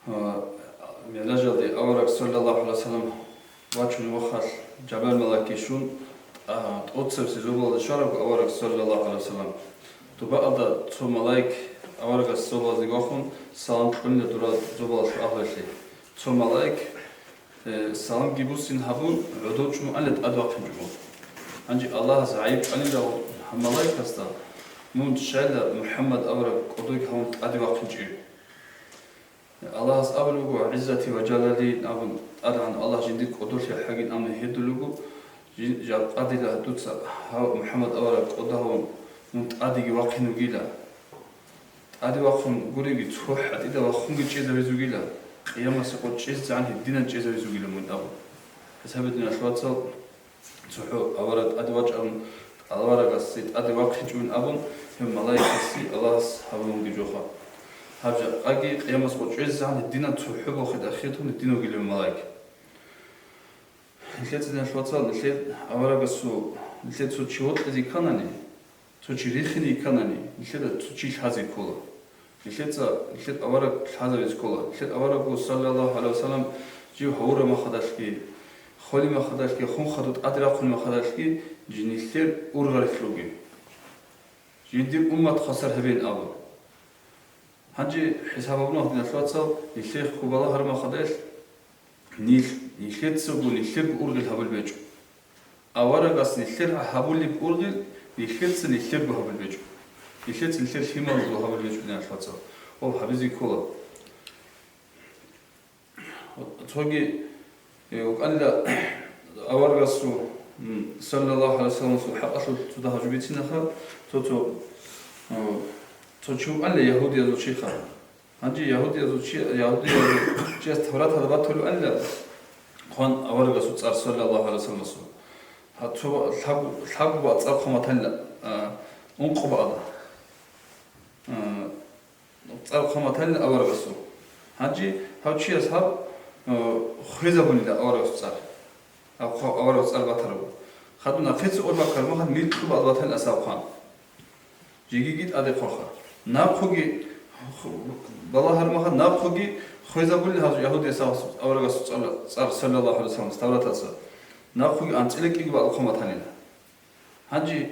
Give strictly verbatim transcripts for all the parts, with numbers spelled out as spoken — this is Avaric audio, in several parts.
А, МигӀражалде авараг, саллаллагьу гӀалайгьи вассалам, вачун вахъалъ, Жабраил малаик щун, а, тӀоцебесеб зобалазде щварабго авараг, саллаллагьу гӀалайгьи вассалам, тӀубаалда цо малаик аварагас зобалазде вахун салам кьунила дура зобалалъул агьлуялъе. Цо малаик, э, саламги буссин гьабун, гӀодов чӀун ала тӀаде вахъинчӀого. Гьанже Аллагьас гӀайиб чӀванила гьаб малаикасда: «Мун щайила МухӀаммад авараг кӀодоги гьавун тӀаде вахъинчӀев?» Аллагьас абулеб буго: «ГӀиззати ва жалали», абун, ТӀадегӀан Аллагь жиндир кӀодолъи хӀагин абун гьедулеб буго, жи-, жакъадила дуца гьав МухӀаммад авараг кӀодо гьавун, мун тӀадеги вахъин вугила. ТӀаде вахъун гуриги, цо хӀатӀида вахъунги чӀезавизе вугила, къиямасеб къо чӀезегӀан гьединан чӀезавизе вугила мун абун. Гьесабе, диналъул вацал, цохӀо авараг тӀаде вачӀун, аварагасе тӀаде вахъинчӀевин абун, гьев малаикасе Аллагьас гьабулеб бугеб жоха. Гьаб жакъаги къиямасеб къо чӀезегӀан гьединан цохӀо бохида хетун гьедин вугилев малаик. Нилъеца, диналъул вацал, нилъер аварагасул, нилъер цо чи вокьизе кканани, цо чи рихине кканани, нилъеда цо чи лъазе ккола. Нилъеца нилъер авараг лъазавизе ккола. Нилъер аварагго, саллаллагьу гӀалайгьи вассалам, жив гьавураб махадалъги, холеб махадалъги, хун хадуб тӀаде рахъулеб махадалъги, жи-, нилъер ургъарилъ ругел, жиндир уммат хвасар гьабеян абун. Гьанже хӀисаб гьабуна, диналъул вацал, нилъер хьул балагьараб махадалъ, нилъ, нилъецаго нилъерго ургъел гьабулеб гьечӀо. Аварагас нилъер гьабулеб ургъел нилъеца нилъерго гьабулеб гьечӀо. Нилъеца нилъер лъималазул гьабулеб гьечӀо, диналъул вацал. Ва гьабизе ккола. Цоги, э, вукӀанила аварагасул, м, саллаллагьу гӀалайгьи вассаламасул хӀакъалъулъ цо дагьаб жо бицинеха, цо-цо, э, цо чи вукӀанила ягьудиязул чиха. Гьанже ягьудиязул чи-, ягьудиязул чияс Тавраталда батулеб анила хъван аварагасул цӀар, саллаллагьу гӀалайгьи вассаламасул. Гьа, цо лъаб-, лъабго бакӀ цӀар хъван батанила, а, ункъо бакӀалда. А, цӀар хъван батанила аварагасул. Гьанже гьав чияс гьаб, а, хвезабунила аварагасул цӀар. Гьаб хъван аварагасул цӀар батараб. Хадуб нахъеца ор баккараб мехалъ микьго бакӀалда батанила асаб хъван. Жегиги тӀаде хъваха. Нахъеги, балагьараб мехалъ, нахъеги хвезабулел гьазул ягьудияс аварагасул цӀар, цӀар, саллаллагьу гӀалайгьи вассалам, Тавраталда. Нахъеги анцӀила кӀиго бакӀалда хъван батанила. Гьанже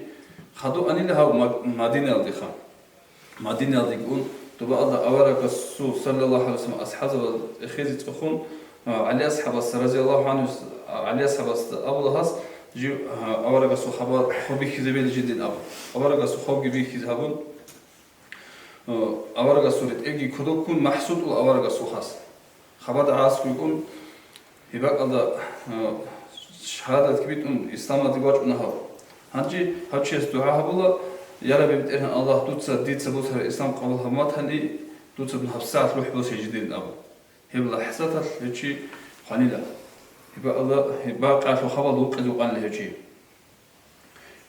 хадуб анила гьав Ма-, Мадинаялдеха. Мадинаялдеги ун, тӀубаалда аварагасул, саллаллагьу гӀалайгьи вассалам, асхӀабзабаз эхезе цӀехун, а, ГӀали асхӀабас, разияллагьу гӀангьу, ГӀали асхӀабасда абула гьас, жив, а, аварагасул хабар хоб бихьизабейилан жиндир абун. Аварагасул хобги бихьизе гьабун, а, аварагасул ретӀелги кодоб ккун махӀсудула аварагасул хас. Хабада гӀаскуй ккун, гьеб бакӀалда, а, шагьадатги битӀун, исламалде вачӀуна гьав. Гьанже гьав чияс дугӀа гьабула: «Я Рабби БетӀергьан Аллагь, дуца дица босараб ислам къабул гьабун батани, дуца дун гьабсагӀат лухӀ босе жиндирин», – абун. Гьеб лахӀзаталъ гьев чи хванила. Гьеб бакӀалда, гьеб бакӀалъул хабалда вукъизе вукъанила гьев чи.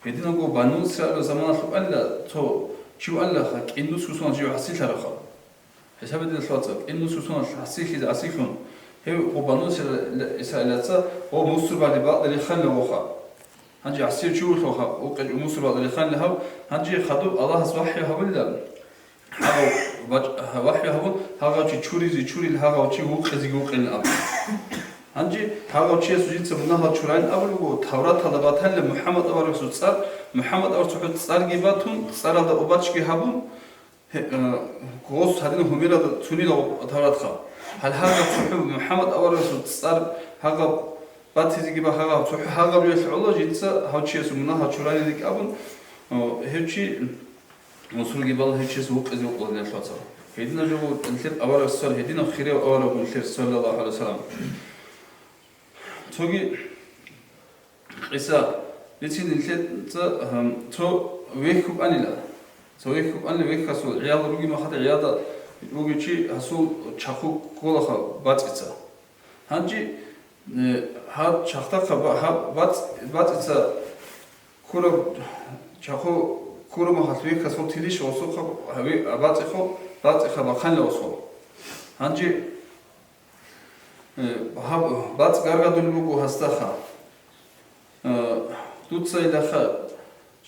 Гьединго Бану Исраилил заманалъ вукӀанила цо чи вукӀанилаха, кӀинусго сонал жив гӀасилъарав хал. ХӀисабе, диналъул вацал, кӀинусго сонал гӀасилъизе гӀасилъун, гьев гъо Бану Исраилица гъо мусурбали бакъдилеханила вуха. Гьанже гӀасив чи вугелъулха, вукъинчӀо мусурбали бакъдилеханила гьав, гьанже хадуб Аллагьас вахӀю гьабулила, гьагъав бач-, вахӀю гьабун, гьагъав чи чуризе чурил, гьагъав чи вукъизеги вукъилин абун. Гьанже гьагъав чиясул жинца мунагьал чурайин абулеб буго, Тавраталда батанила МухӀаммад аварагасул цӀар, МухӀаммад аварагасул цӀарги батун, цӀаралда обачги гьабун, гье-, э, гъос гьадинаб гьумералда цунила Тавратха. Гьал гьагъаб цохӀо МухӀаммад аварагасул цӀар гьагъаб батизеги ба гьагъаб цохӀо гьагъаб жоялъе гӀоло жинца гьав чиясул мунагьал чурайин абун, э, гьев чи Мусулги бала гьев чияс вукъизе вукъулин лъацал. Гьединаб жо буго нилъер аварагасул, гьединаб хирияв авараг нилъер, саллаллагьу гӀалайгьи вассалам. Цоги къиса, бицин нилъеца, гьам, цо вехь вукӀанила. Цо вехь вукӀанила, вехьасул гӀиял ругеб мехалда, гӀиялда вугев чи гьасул чахъу кколаха бацӀица. Гьанже, э, гьаб чахъдахъа ба-, гьаб бацӀ-, бацӀица ккураб, чахъу ккураб мехалъ вехьасул тилищ гъосухъа гьави-, бацӀихъо, бацӀиха бахъанила гъосул. Гьанже, э, гьаб бацӀ гаргадулеб буго гьасдаха. Э, дуца илаха,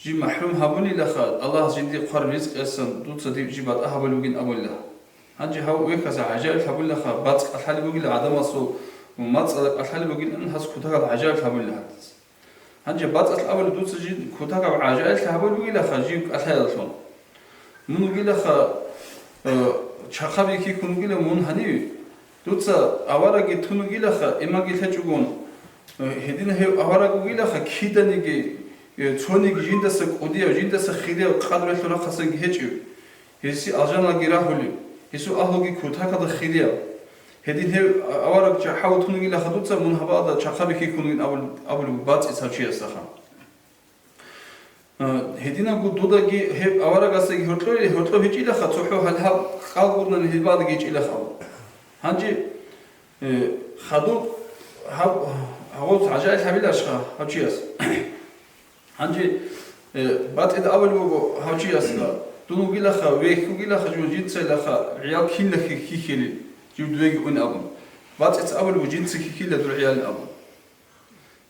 жив махӀрум гьабунилаха, Аллагьас жиндие хъвараб ризкъиясан дуца див жив батӀа гьабулеб бугин абулила. Гьанже гьав вехьаса гӀажаиблъи гьабулелаха, бацӀ кӀалъалеб бугила гӀадамасул, мацӀалда кӀалъалеб бугилан гьас кутакаб гӀажаиблъи гьабулела гьадица. Гьанже бацӀалъ абулеб дуца жин кутакаб гӀажаиблъи гьабулеб бугилаха жив кӀалъаялъул. Мун вугилаха, э, чахъаби хьихьун вугила мун гьанив. Дуца аварагги тун вугилаха, иманги лъечӀогон, э, гьедин гьев авараг вугилаха, киданиги, э, цониги жиндаса кӀудияв, жиндаса хирияв къадралъул рахъасанги гьечӀев. Гьесие алжаналги рагьулев, гьесул агьлуги кутакалда хирияв. Гьедин гьев авараг чахъав тун вугилаха дуца, мун гьабаалда чахъаби хьихьун вугин абул-, абулеб буго бацӀица гьав чиясдаха. А, гьединабго дудаги гьеб аварагасдаги гьоркьоб, гьоркьоб гьечӀилаха, цохӀо гьалаб кӀал гурнани гьебадаги гьечӀилаха. Гьанже, э, хадуб гьаб-, гьавоз гӀажаиблъи гьабиларищха гьав чияс? Гьанже, э, батӀида абулеб буго гьав чиясда, дун вугилаха, вехь вугилаха, жун жинцайилаха, гӀиял кинлахи хьихьилин, жив дуеги ун абун. БацӀица абулеб буго, жинца хьихьила дур гӀиялин абун.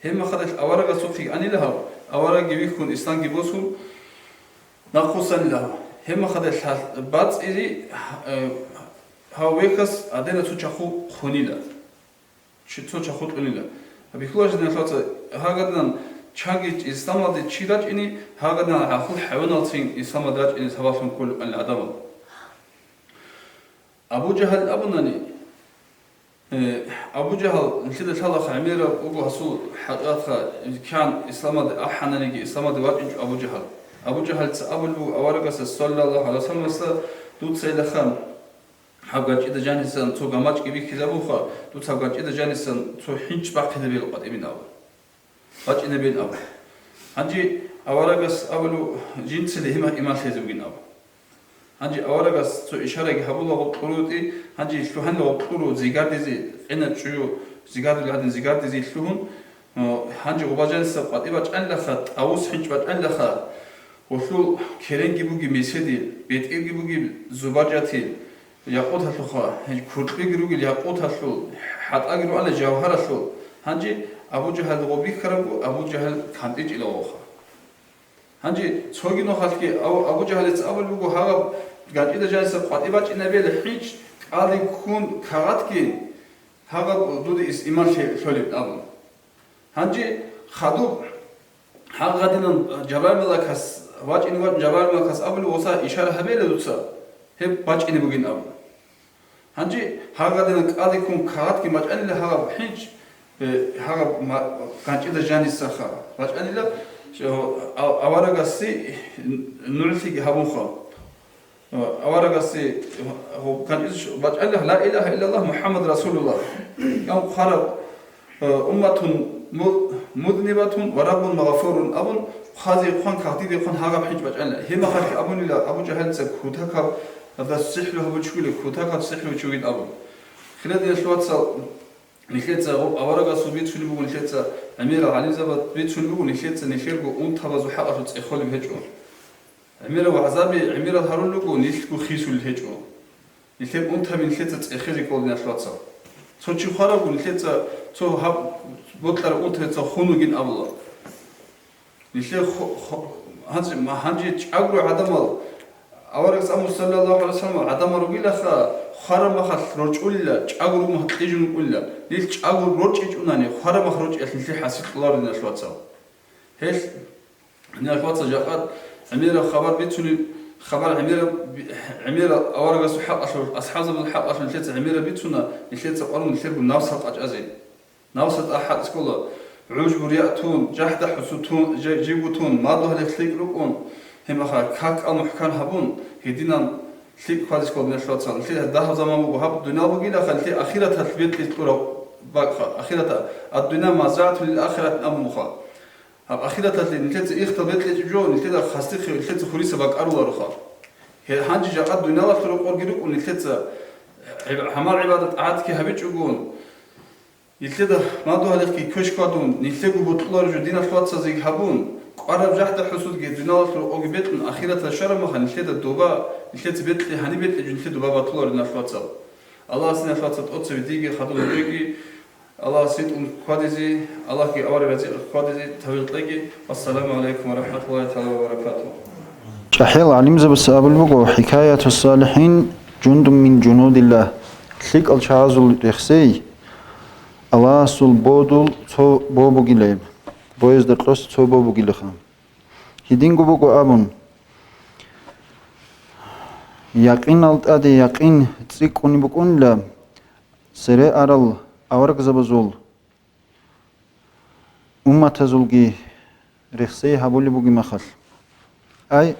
Гьеб мехалъ аварагасухъе анила гьав, аварагги вихьун, исламги босун, нахъвуссанила гьав. Гьеб мехалъ бацӀири, э, гьав вехьас гьадинаб цо чахъу хунила. Чи-, цо чахъу кьунила. Бихьуларищ, диналъул вацал, гьагадинан чанги исламалде чи рачӀине, гьагадинан гӀакълу хӀайваналцин исламалде рачӀине сабаблъун кколеб гӀадамал. Абу Жагьал абунани, э, Абу Жагьал нилъеда лъалаха гӀемераб буго гьасул хӀакъикъатха, кигӀан исламалде ахӀананиги, исламалде вачӀинчӀо Абу Жагьал. Абу Жагьалица абулеб буго аварагасда, саллаллагьу гӀалайгьи вассалламасда, дуцайилаха гьаб ганчӀида жанисан цо гамачӀги бихьизабунха, дуца гьаб ганчӀида жанисан цо хӀинчӀ бахъинабе къватӀибин абун. БачӀинабин абун. Гьанже аварагас абулеб жинцали гьимах иман лъезе бугин абун. Гьанже аварагас цо ишараги гьабулаго кьурутӀи, гьанже лъугьанила кьуру зигардизе, къина чӀую зигардул гьадин зигардизе лъугьун, э, гьанже гъубал жаниса къватӀи бачӀанилаха, тӀавус хӀинчӀ бачӀанилаха, гъулъул керенги буги меседил, бетӀерги буги зубаржатил, якъуталъулха, гьел куркьбиги ругел якъуталъул, хӀатӀаги руана жавгьаралъул. Гьанже Абу Жагьал гъоб бихьарабго, Абу Жагьал кантӀичӀила вуха. Гьанже цоги нухалъги Абу, Абу Жагьалица абулеб буго, гьагъаб ганчӀида жаниса къватӀи бачӀинабела хӀинчӀ кӀалдиб ккун кагъатги, гьагъаб дуде ис иман лъе-, лъолеб абун. Гьанже хадуб гьагъадинан Жабраил малакас вачӀине вачӀун, Жабраил малакас абулеб, гъоса ишара гьабела дуца, гьеб бачӀине бугин абун. Гьанже гьагъадинан кӀалдиб ккун кагъатги бачӀанила гьагъаб хӀинчӀ, э, гьагъаб ма-, ганчӀида жанисаха бачӀанила, а-, аварагасе нугӀлъиги гьабунха. Аварагасе гьеб ганчӀизе бачӀанила, ла илагьа иллаллагь МухӀаммад расулуллагь. Гьеб хъвараб Э, умматун му-, музнибатун ва раббун магъфурун абун, хъвазе хъван, кагътиде хъван гьагаб хӀинчӀ бачӀанила. Гьеб мехалъги абунила Абу Жагьалица кутакаб, гьадас сихӀру гьабулчӀугила, кутакаб сихӀру чӀугин абун. Хириял диналъул вацал, нилъеца гъоб аварагасул бицунеб буго, нилъеца гӀемерал гӀалимзабаз бицунеб буго, нилъеца нилъерго унтабазул хӀакъалъулъ цӀехолеб гьечӀо. ГӀемерал вагӀзаби гӀемерал гьарулел руго, нилъго хисулел гьечӀо. Нилъер унтаби нилъеца цӀехезе ккола, диналъул вацал. Цо чи хваравго, нилъеца цо гьаб бокьараб унтаца хун вугин абула. Нилъер хо-, хо-, гьанже, ма-, гьанже чӀагоги гӀадамал, аварагас абун, саллаллагьу гӀалайгьи вассалам, гӀадамал ругилаха, хвараб мехалъ рорчӀулила, чӀаго ругеб мехалъ кьижун рукӀулила. Нилъ чӀаго рорчӀичӀунани, хвараб мехалъ рорчӀиялъ нилъер хӀасил кьоларо, диналъул вацал. Гьелъ Диналъул вацал, жакъа гӀемераб хабар бицунеб, хабар гӀемераб, гӀемерал аварагасул хӀакъалъулъ, асхӀабзабазул хӀакъалъулъ нилъеца гӀемераб бицуна, нилъеца къварун нилъерго навсал къачӀазе. Навсал тӀад хӀалтӀизе ккола, гӀужбу, рияъ тун, жагьда-хӀусуд тун, жи-, живго тун, мадугьалихъ лъикӀ рукӀун, гьеб мехалъ как-кӀал мухӀкан гьабун, гьединан лъикӀ хьвазе ккола, диналъул вацал. Нилъер дагьаб заман буго, гьаб дуниял бугилаха, нилъер ахираталъ бекьилъ кьураб бакӀха, ахирата, ад-дуня мазрагӀатун лил-ахират абун буго. Гьаб ахираталъе нилъеца ихтал бекьичӀеб жо, нилъеда хасихъе, нилъеца хуриса бакӀарулароха. Гье, гьанже жакъа дуниялалъул рокъорги рукӀун нилъеца гӀиб-, гӀамал-гӀибадат, тӀагӀатги гьабичӀогон, нилъеда мадугьалихъги квеш хьвадун, нилъего бокьуларо жо, диналъул вацал, зиг гьабун, кӀвараб жагьда-хӀусудги дуниялалъул рокъоги бекьун, ахираталде щвараб мехалъ нилъеда доба, нилъеца бекьи, гьаниб бекьичӀо нилъеда доба батуларо, диналъул вацал. Аллагьас, диналъул вацал, тӀоцебе диеги хадуб нужееги Аллагьас гьитӀун хьвадизе, Аллагьги авараг разилъ хьвадизе тавфикъ кьеги. Вассаламу гӀалайкум ва рахӀматуллагьи тагӀала ва баракатугьу. ЧӀахӀиял гӀалимзабаз абулеб буго, ХӀикаяту ссалихӀин Жундун мин жунудилла, лъикӀал чагӀазул рехсей, Аллагьасул бодул цо бо бугилаиб, боязда кьоса цо бо бугилаха. Гьединго буго абун, якъинал тӀаде якъин цӀикӀкӀунеб букӀунила, цере арал аварагзабазул умматазулги рехсей гьабулеб бугеб мехалъ. Ай,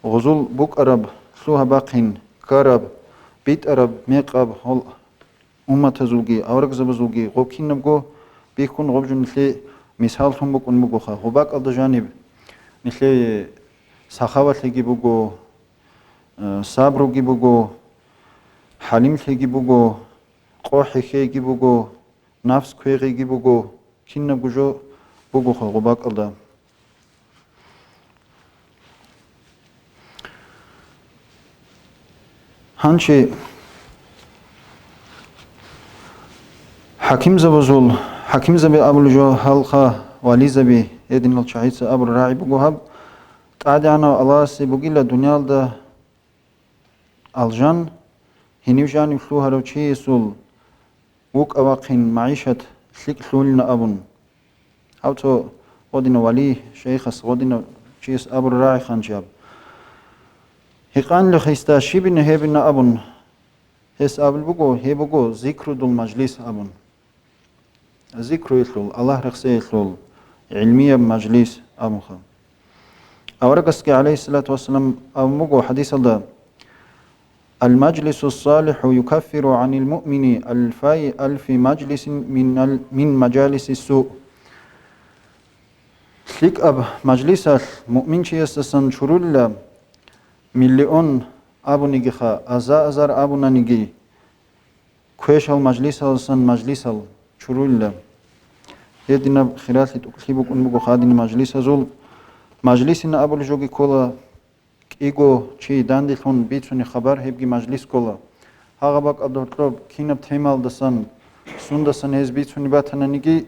гъузул букӀараб, лъугьа-бахъин ккараб, битӀараб, мекъаб гьол умматазулги, аварагзабазулги гъоб кинабго бихьун, гъоб жо нилъее мисаллъун букӀун бугоха. Гъоб бакӀалда жаниб нилъее сахавалъиги буго, э, сабруги буго, хӀалимлъиги буго, къо хӀехьейги буго, нафс квегъиги буго, кинабго жо бугоха гъоб бакӀалда. Гьанчи хӀакимзабазул, хӀакимзаби абулеб жо гьалха, вализаби, гьединал чагӀица абураб рагӀи буго гьаб, ТӀадегӀанав Аллагьасе бугила дуниялда алжан, гьенив жанив лъугьарав чиясул вукӀа-вахъин магӀишат лъикӀ лъугьинилан абун. Гьав цо гъодинав вали, шейхас гъодинав чияс абураб рагӀи ханчи гьаб. Гьикъанила гьесда щибина гьебина абун. Гьес абулеб буго, гьеб буго зикрудул мажлис абун. Зикруялъул, Аллагь рехсеялъул гӀилмияб мажлис абунха. Аварагасги, гӀалайгьиссалату вассалам, абун буго хӀадисалда: «Ал-мажлису ссалихӀу юкаффиру гӀанил муъмини алфай алфи мажлисин минал, мин мажалиси ссу». ЛъикӀаб мажлисалъ муъминчиясдасан чурулила миллион абунигиха, аза-азар абунаниги, квешал мажлисаласан мажлисал чурулила. Гьединаб хиралъи тӀокӀлъи букӀун буго гьадинаб мажлисазул. Мажлисина абулеб жоги ккола, кӀиго чи данделъун бицунеб хабар, гьебги мажлис ккола. Гьагъаб бакӀалда гьоркьоб кинаб темалдасан, сундасан гьез бицунеб батананиги,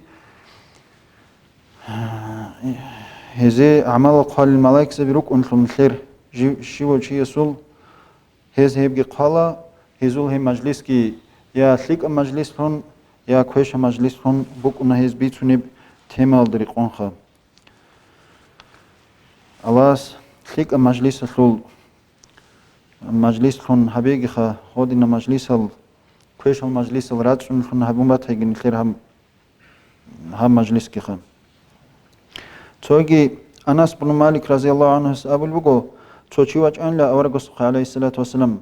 гьезие гӀамалал хъвалел малаикзаби рукӀунлъун нилъер жив-, щивав чиясул. Гьез гьебги хъвала, гьезул гьеб мажлисги я лъикӀаб мажлислъун, я квешаб мажлислъун букӀуна гьез бицунеб темаялда рекъонха. Аллагьас лъикӀаб мажлисалъул, мажлислъун гьабегиха, гъодинаб мажлисал, квешал мажлисал рацӀцӀунлъун гьабун батайги нилъер гьаб гьаб мажлисгиха. Цоги Анас бну Малик, разияллагьу гӀангьу, гьес абулеб буго, цо чи вачӀанила аварагасухъе, гӀалайгьиссалату вассалам.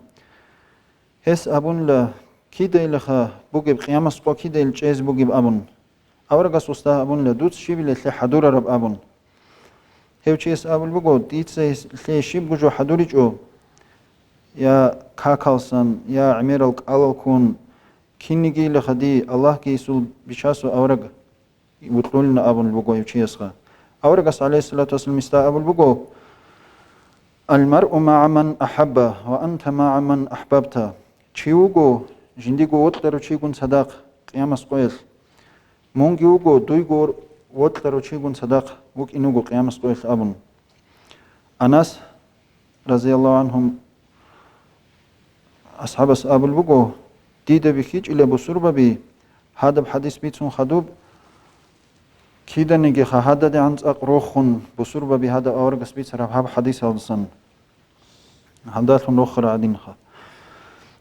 Гьес абунила, кидайилаха бугеб, къиямас къо кидайил чӀезе бугеб абун. Аварагас гьесда абунила, дуца щибила лъе хӀадурараб абун. Гьев чияс абулеб буго, дица гьес-, лъе щибго жо хӀадуричӀо, я какалсан, я гӀемерал кӀалал ккун, кинигийилаха дие Аллагьги гьесул Бичасул авараг вокьулина абулеб буго гьев чиясха. Аварагас, гӀалайгьиссалату вассалам, гьесда абулеб буго: «Ал-маръу магӀа ман ахӀабба, ва анта магӀа ман ахӀбабта». Чи вуго жиндиего вокьарав чигун цадахъ къиямас къоялъ. Мунги вуго дуйго вор-, вокьарав чигун цадахъ вукӀин вуго къиямас къоялъ абун. Анас, разияллагьу гӀангьу, асхӀабас абулеб буго, дида бихьичӀила бусурбаби гьадаб хӀадис бицун хадуб, киданиги ха гьададегӀан цӀакъ рохун бусурбаби гьадаб аварагас бицараб гьаб хӀадисалдасан. Гьадалъун рохарал гӀадинха.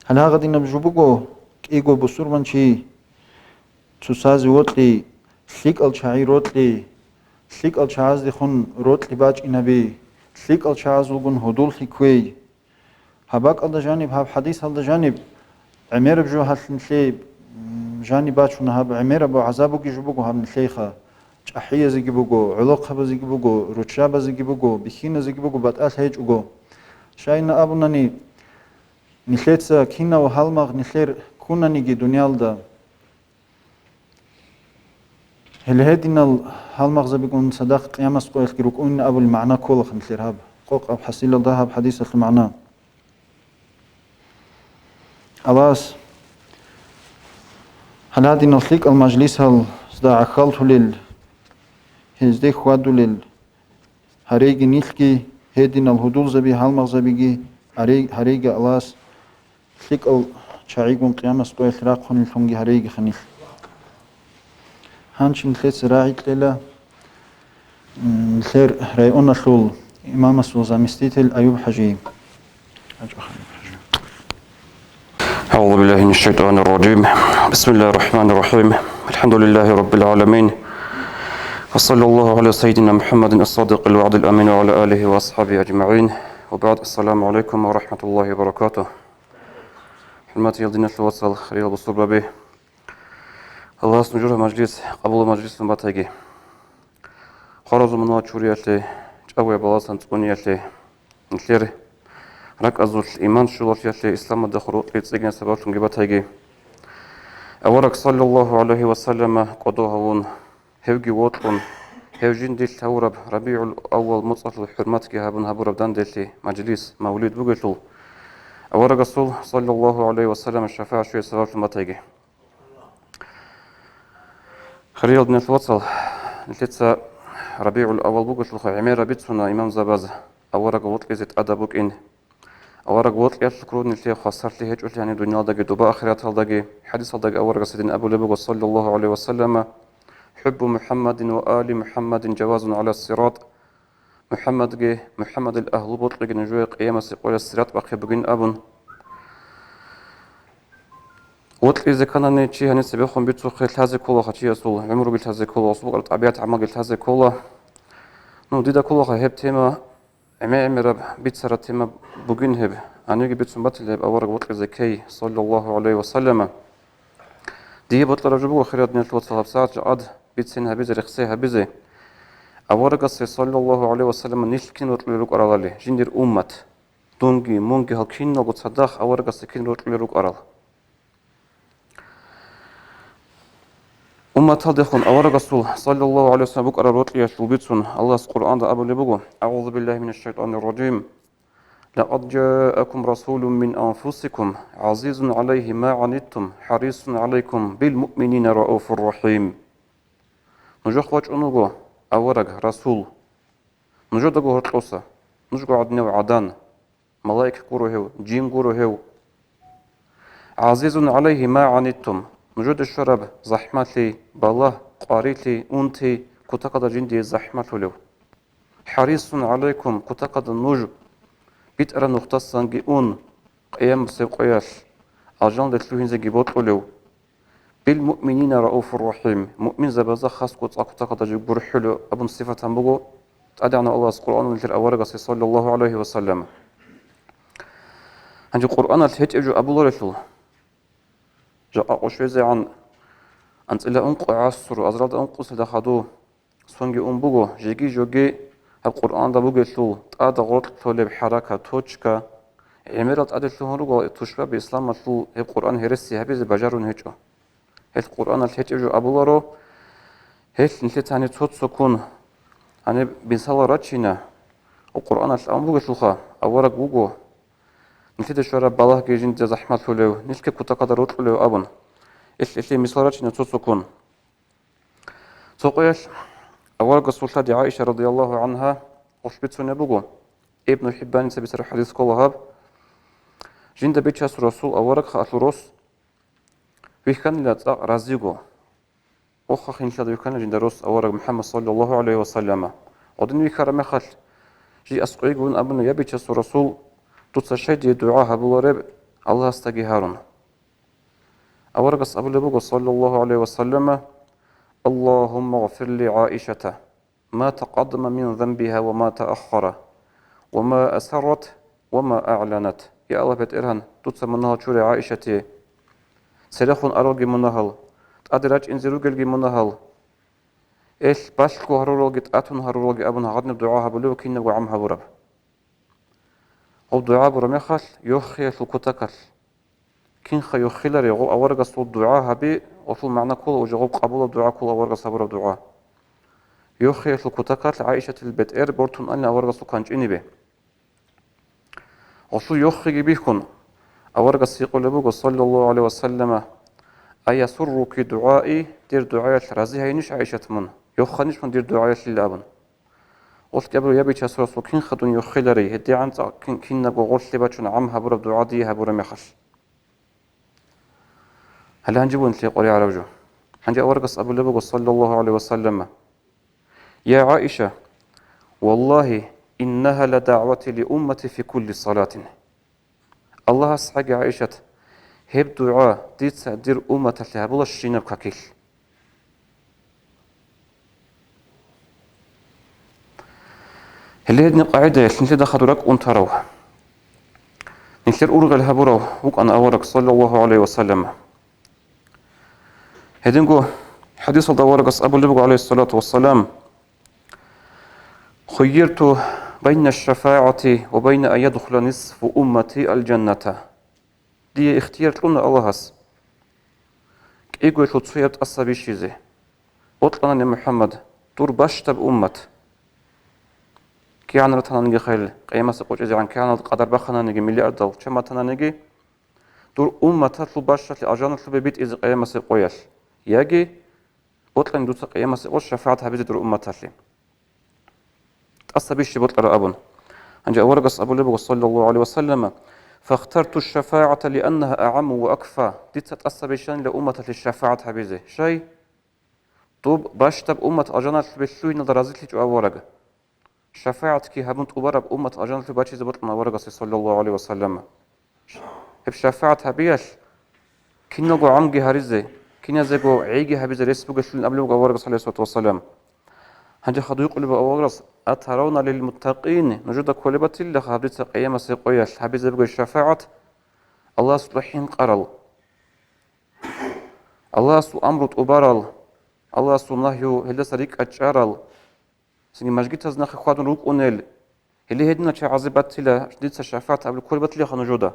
Гьале гьагъадинаб жо буго, кӀиго бусурбанчи цоцазе вокьи, лъикӀал чагӀи рокьи, лъикӀал чагӀаздехун рокьи бачӀинаби, лъикӀал чагӀазулгун гьудуллъи кквей. Гьаб бакӀалда жаниб, гьаб хӀадисалда жаниб, гӀемераб жо гьалъ нилъее, м, жаниб бачуна, гьаб гӀемераб ва гӀазабуги жо буго гьаб нилъейха. ЧӀахӀиязеги буго, гӀолохъабазеги буго, руччабазеги буго, бихьиназеги буго, батӀалъи гьечӀого. Щайин абунани, нилъеца кинав гьалмагъ нилъер ккунаниги дуниялда, гьеле гьединал гьалмагъзабигун цадахъ къиямас къоялъги рукӀунин абулеб магӀна кколаха нилъер гьаб, къокъаб хӀасилалда гьаб хӀадисалъул магӀна. Аллагьас гьаладинал лъикӀал мажлисалда гӀахьаллъулел, гьезде хьвадулел, гьареги нилъги, гьединал гьудулзаби, гьалмагъзабиги, гьаре-, гьареги Аллагьас лъикӀал чагӀигун къиямас къоялъ рахъунеллъунги гьарейги ханилъ. Гьанчи нилъеца рагӀи кьела, м, нилъер районалъул имамасул заместитель Аюб-хӀажи. أعوذ بالله من الشيطان الرجيم. بسم الله الرحمن الرحيم. الحمد لله رب العالمين. وصلى الله على سيدنا محمد الصادق الوعد الأمين وعلى آله وأصحابه أجمعين. وبعد، السلام عليكم ورحمة الله وبركاته. ХӀурматиял диналъул вацал, хириял бусурбаби. Аллагьас нужер мажлис къабул мажлислъун батаги. Хваразумуна чуриялъе, чӀавуя баласан цӀуниялъе, нилъер ракӀазулъ иман щулалъиялъе, исламалда хурукъи цӀигин сабаблъунги батайги. Авараг саллаллагьу гӀалайгьи ва саллама кӀодо гьавун, гьевги вокьун, гьев жиндилъ гьавураб РабигӀул-аввал муцӀалъул хӀурматги гьабун гьабураб данделъи мажлис, мавлид бугелъул, аварагасул саллаллагьу гӀалайгьи ва саллама шафагӀат щвее сабаблъун батайги. Хириял диналъул вацал, нилъеца РабигӀул-аввал бугелъулха гӀемераб бицуна имамзабаз авараг вокьизе тӀадаб букӀин. Авараг вокьиялъул ккурун нилъее хвасарлъи гьечӀолъи гьаниб дуниялдаги доба ахираталдаги. ХӀадисалдаги аварагас гьедин абулеб буго, саллаллагьу гӀалайгьи ва саллама: «ХӀуббу МухӀаммадин ва али МухӀаммадин жавазун гӀала сират». МухӀаммадги, МухӀаммадил агьлу бокьиги нужее къиямасе къоялъ сират бахъи бугин абун. Вокьизе кканани чи гьаниб цебехун бицухъе лъазе кколаха чиясул, гӀумруги лъазе ккола, гъосул букӀараб тӀабигӀат-гӀамалги лъазе ккола. Ну, дида кколаха гьеб тема, гӀемер-гӀемераб бицараб тема бугин гьеб, гьанибги бицун батила гьеб авараг вокьизе ккей, саллаллагьу гӀалайгьи ва саллама. Дие бокьараб жо буго, хириял диналъул вацал, гьабсагӀат жакъад бицин гьабизе, рехсей гьабизе. Аварагасе, саллаллагьу гӀалайгьи ва саллама, нилъ кин рокьулел рукӀаралали, жиндир уммат. Дунги, мунги, гьал киналго цадахъ аварагасе кин рокьулел рукӀарал. Умматалдехун аварагасул, саллаллагьу гӀалайгьи ва саллам, букӀараб рокьиялъул бицун Аллагьас Къуръанда абулеб буго: «أعوذ بالله من الشيطان الرجيم. لقد جاءكم رسول من أنفسكم عزيز عليه ما عنتم حريص عليكم بالمؤمنين رءوف رحيم». Нужехъ вачӀун вуго авараг, расул, нужедаго гьоркьоса, нужго гӀадинав гӀадан, малаик гуро гьев, жин гуро гьев. «عزيز عليه ما عنتم», нужеде щвараб захӀмалъи, балагь, къварилъи, унти кутакалда жиндие захӀмалъулев. «حريص عليكم», кутакалда нуж битӀараб нухдасанги ун, къиямасеб къоялъ, алжаналде лъугьинзеги бокьулев. «بالمؤمنين رءوف رحيم», муъминзабазда хасго цӀакъ кутакалда жив гурхӀулев абун сифатан буго ТӀадегӀанав Аллагьас Къуръаналъ нилъер аварагасе, саллаллагьу гӀалайгьи ва саллам. Гьанже Къуръаналъ гьечӀеб жо абуларелъул, жакъа къо щвезегӀан анцӀила ункъо гӀасру, азаралда ункъусилда хадув сонги ун буго, жеги-жоги гьаб Къуръанда бугелъул тӀада гъоркь лъолеб хӀаракат, точка, гӀемерал тӀаде лъугьун руго тушбаби исламалъул гьеб Къуръан гьереси гьабизе бажарун гьечӀо. Гьелъ Къуръаналъ гьечӀеб жо абуларо, гьелъ нилъеца гьаниб цо-цо ккун, гьаниб мисалал рачина, Къуръаналъ абун бугелъулха, авараг вуго, нилъеде щвараб балагьги жинда захӀмалъулев, нилъги кутакалда рокьулев абун. Гьелъ, гьелъие мисал рачина цо-цо ккун. Цо къоялъ аварагасул лъади ГӀаиша радияллагьу гӀангьа гъолъ бицунеб буго, Ибну ХӀиббаница бицараб хӀадис ккола гьаб, жинда Бичасул Расул авараг хаалъул рос вихьанила цӀакъ разиго. Охха хинлъиялда вихьана жинда рос авараг МухӀаммад саллаллагьу гӀалайгьи ва саллама. Гъодин вихьараб мехалъ, жий аскӀовеги вугин абуна: «Я Бичасул Расул, дуца щай дие дугӀа гьабулареб Аллагьасдаги гьарун». Аварагас абулеб буго, саллаллагьу гӀалайгьи ва саллама: «اللهم اغفر لعائشة ما تقدم من ذنبها وما تأخر وما أسرت وما أعلنت». Я Аллагь БетӀергьан, дуца мунагьал чуре ГӀаишатие, церехун аралги мунагьал, тӀаде рачӀинзе ругелги мунагьал, элъ балъго гьаруралги, тӀатун гьаруралги абун гьагъадинаб дугӀа гьабулев кинабго гӀам гьабураб. Гъоб дугӀа гьабураб мехалъ, йохиялъул кутакалъ, кинха йохилари, гъоб аварагасул дугӀа гьаби, гъолъул магӀна ккола уже гъоб къабулаб дугӀа ккола аварагас гьабураб дугӀа. Йохиялъул кутакалъ ГӀаишатил бетӀер бортун анила аварагасул канчӀинибе. Гъолъул йохиги бихьун, аварагас гьикъулеб буго, саллаллагьу гӀалайгьи ва саллама: «أيسرك دعائي», дир дугӀаялъ рази гьайинищ ГӀаишат мун, йоханищ мун дир дугӀаялъила абун. Гъолъги абураб: «Я Бичасул Расул, кинха дун йохилари, гьедигӀан цӀакъ кин-, кинабго гъорлъе бачун гӀам гьабураб дугӀа дие гьабураб мехалъ». Гьале гьанже буго нилъее къваригӀараб жо. Гьанже аварагас абулеб буго, саллаллагьу гӀалайгьи ва саллама: «Я ГӀаиша, валлагьи, иннагьа ла дагӀвати ли уммати фи кулли салатин». Аллагьас хӀаги, ГӀаишат, гьеб дугӀа дица дир умматалъе гьабула щинаб какилъ. Гьеле гьедин къагӀидаялъ нилъеда хадур ракӀ унтарав, нилъер ургъел гьабурав вукӀана авараг, саллаллагьу гӀалайгьи ва саллам. Гьединго хӀадисалда аварагас абулеб буго, гӀалайгьиссалату вассалам: «Хуййирту байна шафагӀати ва байна ан ядхула нисфу уммати аль-жанната». Дие ихтияр кьуна Аллагьас кӀигоялъул цояб тӀаса бищизе. Бокьанани, МухӀаммад, дур бащдаб уммат. КигӀан ратананиги хел, къиямасеб къо чӀезегӀан кигӀанал къадар бахананиги, миллиардал чан батананиги, дур умматалъул бащалъе алжаналъубе битӀизе къиямасеб къоялъ, яги бокьани дуца къиямасеб къо шафагӀат гьабизе дур умматалъе. ТӀаса бищи бокьараб абун. Гьанже аварагас абулеб буго, саллаллагьу гӀалайгьи ва саллама: «Фахтарту шафагӀата лианнагьа агӀамму ва акфа». Дица тӀаса бищанила умматалъе шафагӀат гьабизе. Щай? Доб бащдаб уммат алжаналъубе лъугьиналда разилъичӀо авараг. ШафагӀатги гьабун тӀубараб уммат алжаналъубе бачизе бокьун аварагасе, саллаллагьу гӀалайгьи ва саллама. Гьеб шафагӀат гьабиялъ киналго гӀамги гьаризе, киназего гӀейги гьабизе рес бугелъулин абулеб буго аварагас, гӀалайгьиссалату вассалам. Гьанже хадуй къулеб аварагас: «Атаравна лил муттакъин», нужеда кколеб батилаха гьаб дица къиямасеб къоялъ гьабизе бугеб шафагӀат? Аллагьасукьа хӀинкъарал, Аллагьасул амру тӀубарал, Аллагьасул нагью гьелдаса рикӀкӀад чӀарал, цинги мажгитаз нахъе хьвадун рукӀунел, гьеле гьединал чагӀазе батила дица шафагӀат абулеб кколеб батилаха нужеда?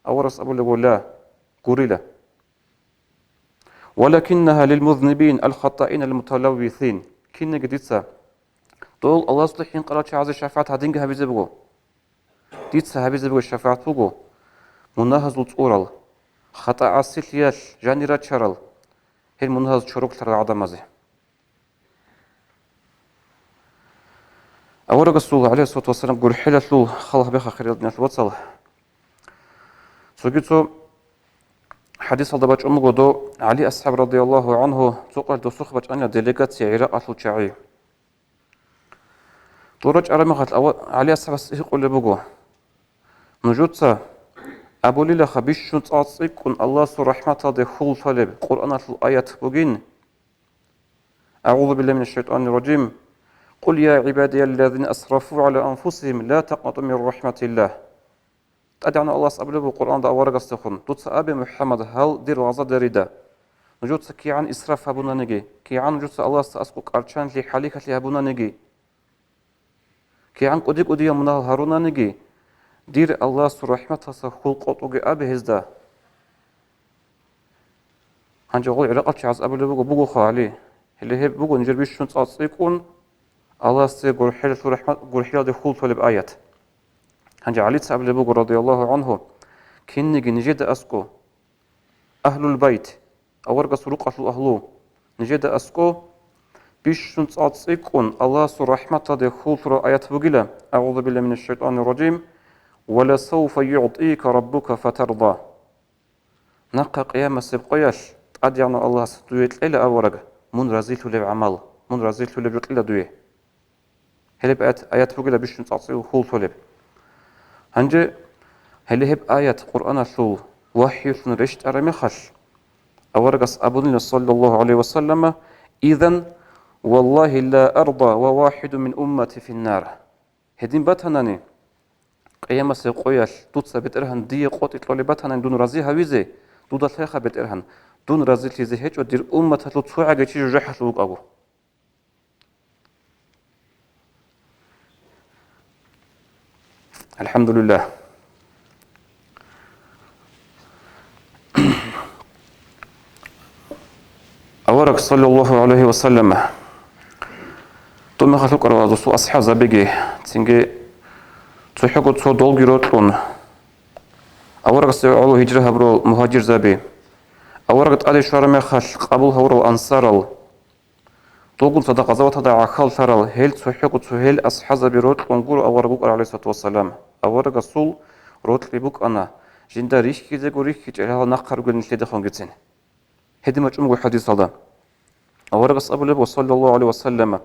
Аварагас абулеб буго: «Ла, гурила». «Валакиннагьа лил музнибин аль-хаттаин аль-муталаввисин». Кинниги дица дол Аллагьасул хӀинкъарал чагӀазе шафагӀат гьадинги гьабизе буго. Дица гьабизе бугеб шафагӀат буго мунагьазул цӀурал, хатӀа-гӀасилъиялъ жанир рачарал, гьел мунагьаз чороклъарал гӀадамазе. Аварагасул, гӀалайгьиссалату вассалам, гурхӀелалъул хал гьабеха, хириял диналъул вацал. Цоги цо хӀадисалда бачӀун буго дов ГӀали асхӀаб, радияллагьу гӀангьу, цо къоялъ досухъе бачӀанила делегация гӀиракъалъул чагӀи. Дора чӀараб мехалъ ава-, ГӀали асхӀабас гьикъулеб буго: «Нужеца абулилаха бищун цӀакъ цӀикӀкӀун Аллагьасул рахӀматалде хьул лъолеб Къуръаналъул аят бугин, АгӀузу биллагьи минаш шайтӀанир ражим. Къул я гӀибадияллазина асрафу гӀала анфусигьим, ла такънатӀу мин рахӀматиллагь». ТӀадегӀанав Аллагьас абулеб буго Къуръанда аварагасдехун: «Дуца абе, МухӀаммад, гьал дир лагъзадерида. Нужеца кигӀан исраф гьабунаниги, кигӀан нужеца Аллагьасда аскӀоб кӀарчанлъи, хӀалихьалъи гьабунаниги, кигӀан кӀуди-кӀудиял мунагьал гьарунаниги, дир Аллагьасул рахӀматалъа хьул къотӀуге абе гьезда». Гьанже гъол гӀиракъалчагӀаз абулеб буго: «Бугоха, ГӀали, гьеле гьеб буго нижер бищун цӀакъ цӀикӀкӀун Аллагьасде гурхӀелалъул рахӀмат, гурхӀелалде хьул лъолеб аят». Гьанже ГӀалица абулеб буго, радияллагьу гӀангьу: «Кинниги нижеда аскӀо, агьлул байт, аварагасул рукъалъул агьлу, нижеда аскӀо, бищун цӀакъ цӀикӀкӀун Аллагьасул рахӀматалде хьул лъурал аят бугила: АгӀузу биллагьи минаш шайтӀанир ражим, ва ла савфа югӀтика раббука фатарда». Нахъа къиямасеб къоялъ ТӀадегӀанав Аллагьас дуе кьела авараг мун разилъулеб гӀамал, мун разилъулеб жо кьела дуе. Гьелеб аят, аят бугила бищун цӀакъ цӀикӀкӀун хьул лъолеб. Гьанже гьеле гьеб аят Къуръаналъул вахӀюлъун рещтӀараб мехалъ, аварагас абунила, саллаллагьу гӀалайгьи ва саллама: «Изан, валлагьи, ла арда ва вахӀидун мин уммати финнар». Гьедин батанани, къиямасеб къоялъ дуца, БетӀергьан, дие къотӀи кьолеб батанани дун рази гьавизе, дуда лъеха, БетӀергьан, дун разилъизе гьечӀо дир умматалъул цо гӀаги чи жужахӀалъув вукӀаго. АлхӀамдулиллагь. Авараг, саллаллагьу гӀалайгьи ва саллам, доб мехалъ вукӀарал досул асхӀабзабиги, цинги цохӀого цо долги рокьун, аварагасде гӀоло гьижра гьабурал мугьажирзаби, авараг тӀаде щвараб мехалъ къабул гьавурал ансарал, долгун цадахъ гъазаваталда гӀахьаллъарал гьел цохӀого цо гьел асхӀабзаби рокьун гуро авараг вукӀарав, гӀалайгьиссалату вассалам. Аварагасул рокьи букӀана жинда рихьизего рихьичӀел гьал нахъа ругел нилъедехунгицин. Гьедин бачӀун буго хӀадисалда. Аварагас абулеб, ва саллаллагьу гӀалайгьи ва саллама,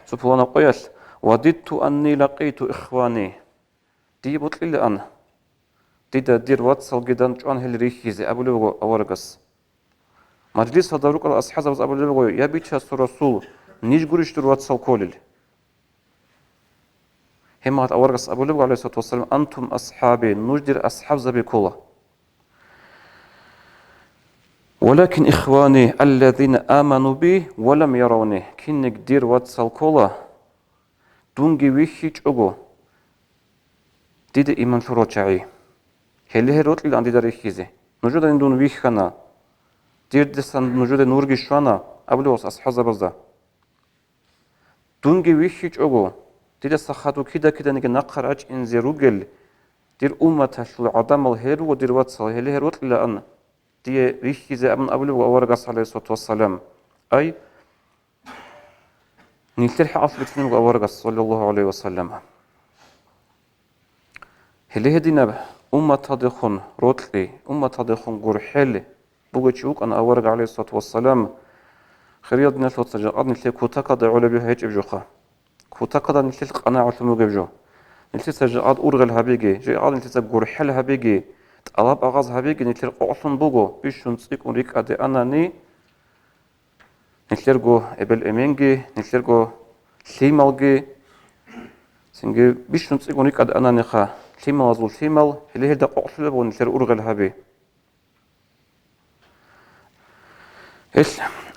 цо пуланаб къоялъ: «Вадидту анни лакъиту ихвани». Дие бокьилаан, дида дир вацалги дандчӀван гьел рихьизе, абулеб буго аварагас. Мажлисалда рукӀарал асхӀабзабаз абулеб буго: «Я Бичасул Расул, ниж гурищ дур вацал кколел?» Гьебмехалъ аварагас абулеб буго, гӀалайгьиссалату вассалам: «Антум асхӀаби, нуж дир асхӀабзаби ккола. Валакин ихвани аллазина аману би ва лам яравни». Кинниги дир вацал ккола, дунги вихьичӀого, дида иман лъурал чагӀи. Гьеле гьел рокьилаан дида рихьизе. Нужеда дун вихьана, дирдасан нужеда нурги щвана, абулеб буго асхӀабзабазда. Дунги вихьичӀого, дидаса хадув кида-киданиги нахъа рачӀинзе ругел дир умматалъул гӀадамал гьел руго дир вацал, гьеле гьел рокьилаан дие рихьизе, абун абулеб буго аварагас, гӀалайгьиссалату вассалам. Ай, нилъер хӀакъалъулъ бицунеб буго аварагас, саллаллагьу гӀалайгьи ва саллам. Гьеле гьединаб умматалдехун рокьи, умматалдехун гурхӀел бугев чи вукӀана авараг, гӀалайгьиссалату вассалам, хириял диналъул вацал, жакъа нилъер кутакалда гӀолеб жо гьечӀеб жоха. Кутакалда нилъелъ къанагӀалъун бугеб жо. Нилъеца жакъа ургъел гьабиги, жакъа нилъеца гурхӀел гьабиги, тӀалаб-агъаз гьабиги нилъер къокълъун буго, бищун цӀикӀкӀун рикӀкӀаде анани, нилъерго эбел-эменги, нилъерго лъималги, цинги бищун цӀикӀкӀун рикӀкӀад ананиха, лъималазул лъимал, гьеле гьелда къокълъулеб буго нилъер ургъел гьаби. Гьелъ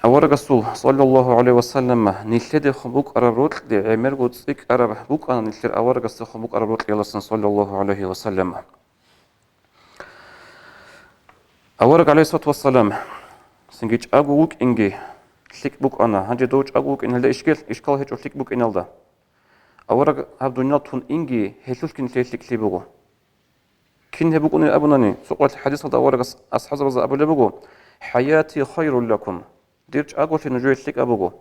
аварагасул, саллаллагьу гӀалайгьи ва саллама, нилъедехун букӀараб рокьи гӀемерго цӀикӀкӀараб букӀана нилъер аварагасдехун букӀараб рокьиялдасан, саллаллагьу гӀалайгьи ва саллама. Авараг, гӀалайгьиссалату вассалам, цинги чӀаго вукӀинги лъикӀ букӀана. Гьанже дов чӀаго вукӀин гьелда ишкал, ишкал гьечӀо лъикӀ букӀиналда. Авараг гьаб дуниял тун инги, гьелъулъги нилъее лъикӀлъи буго. Кин гьеб букӀунеб абунани, цо къоялъ хӀадисалда аварагас асхӀабзабазда абулеб буго: «ХӀаяти хайрул лакум», дир чӀаголъи нужее лъикӀаб буго.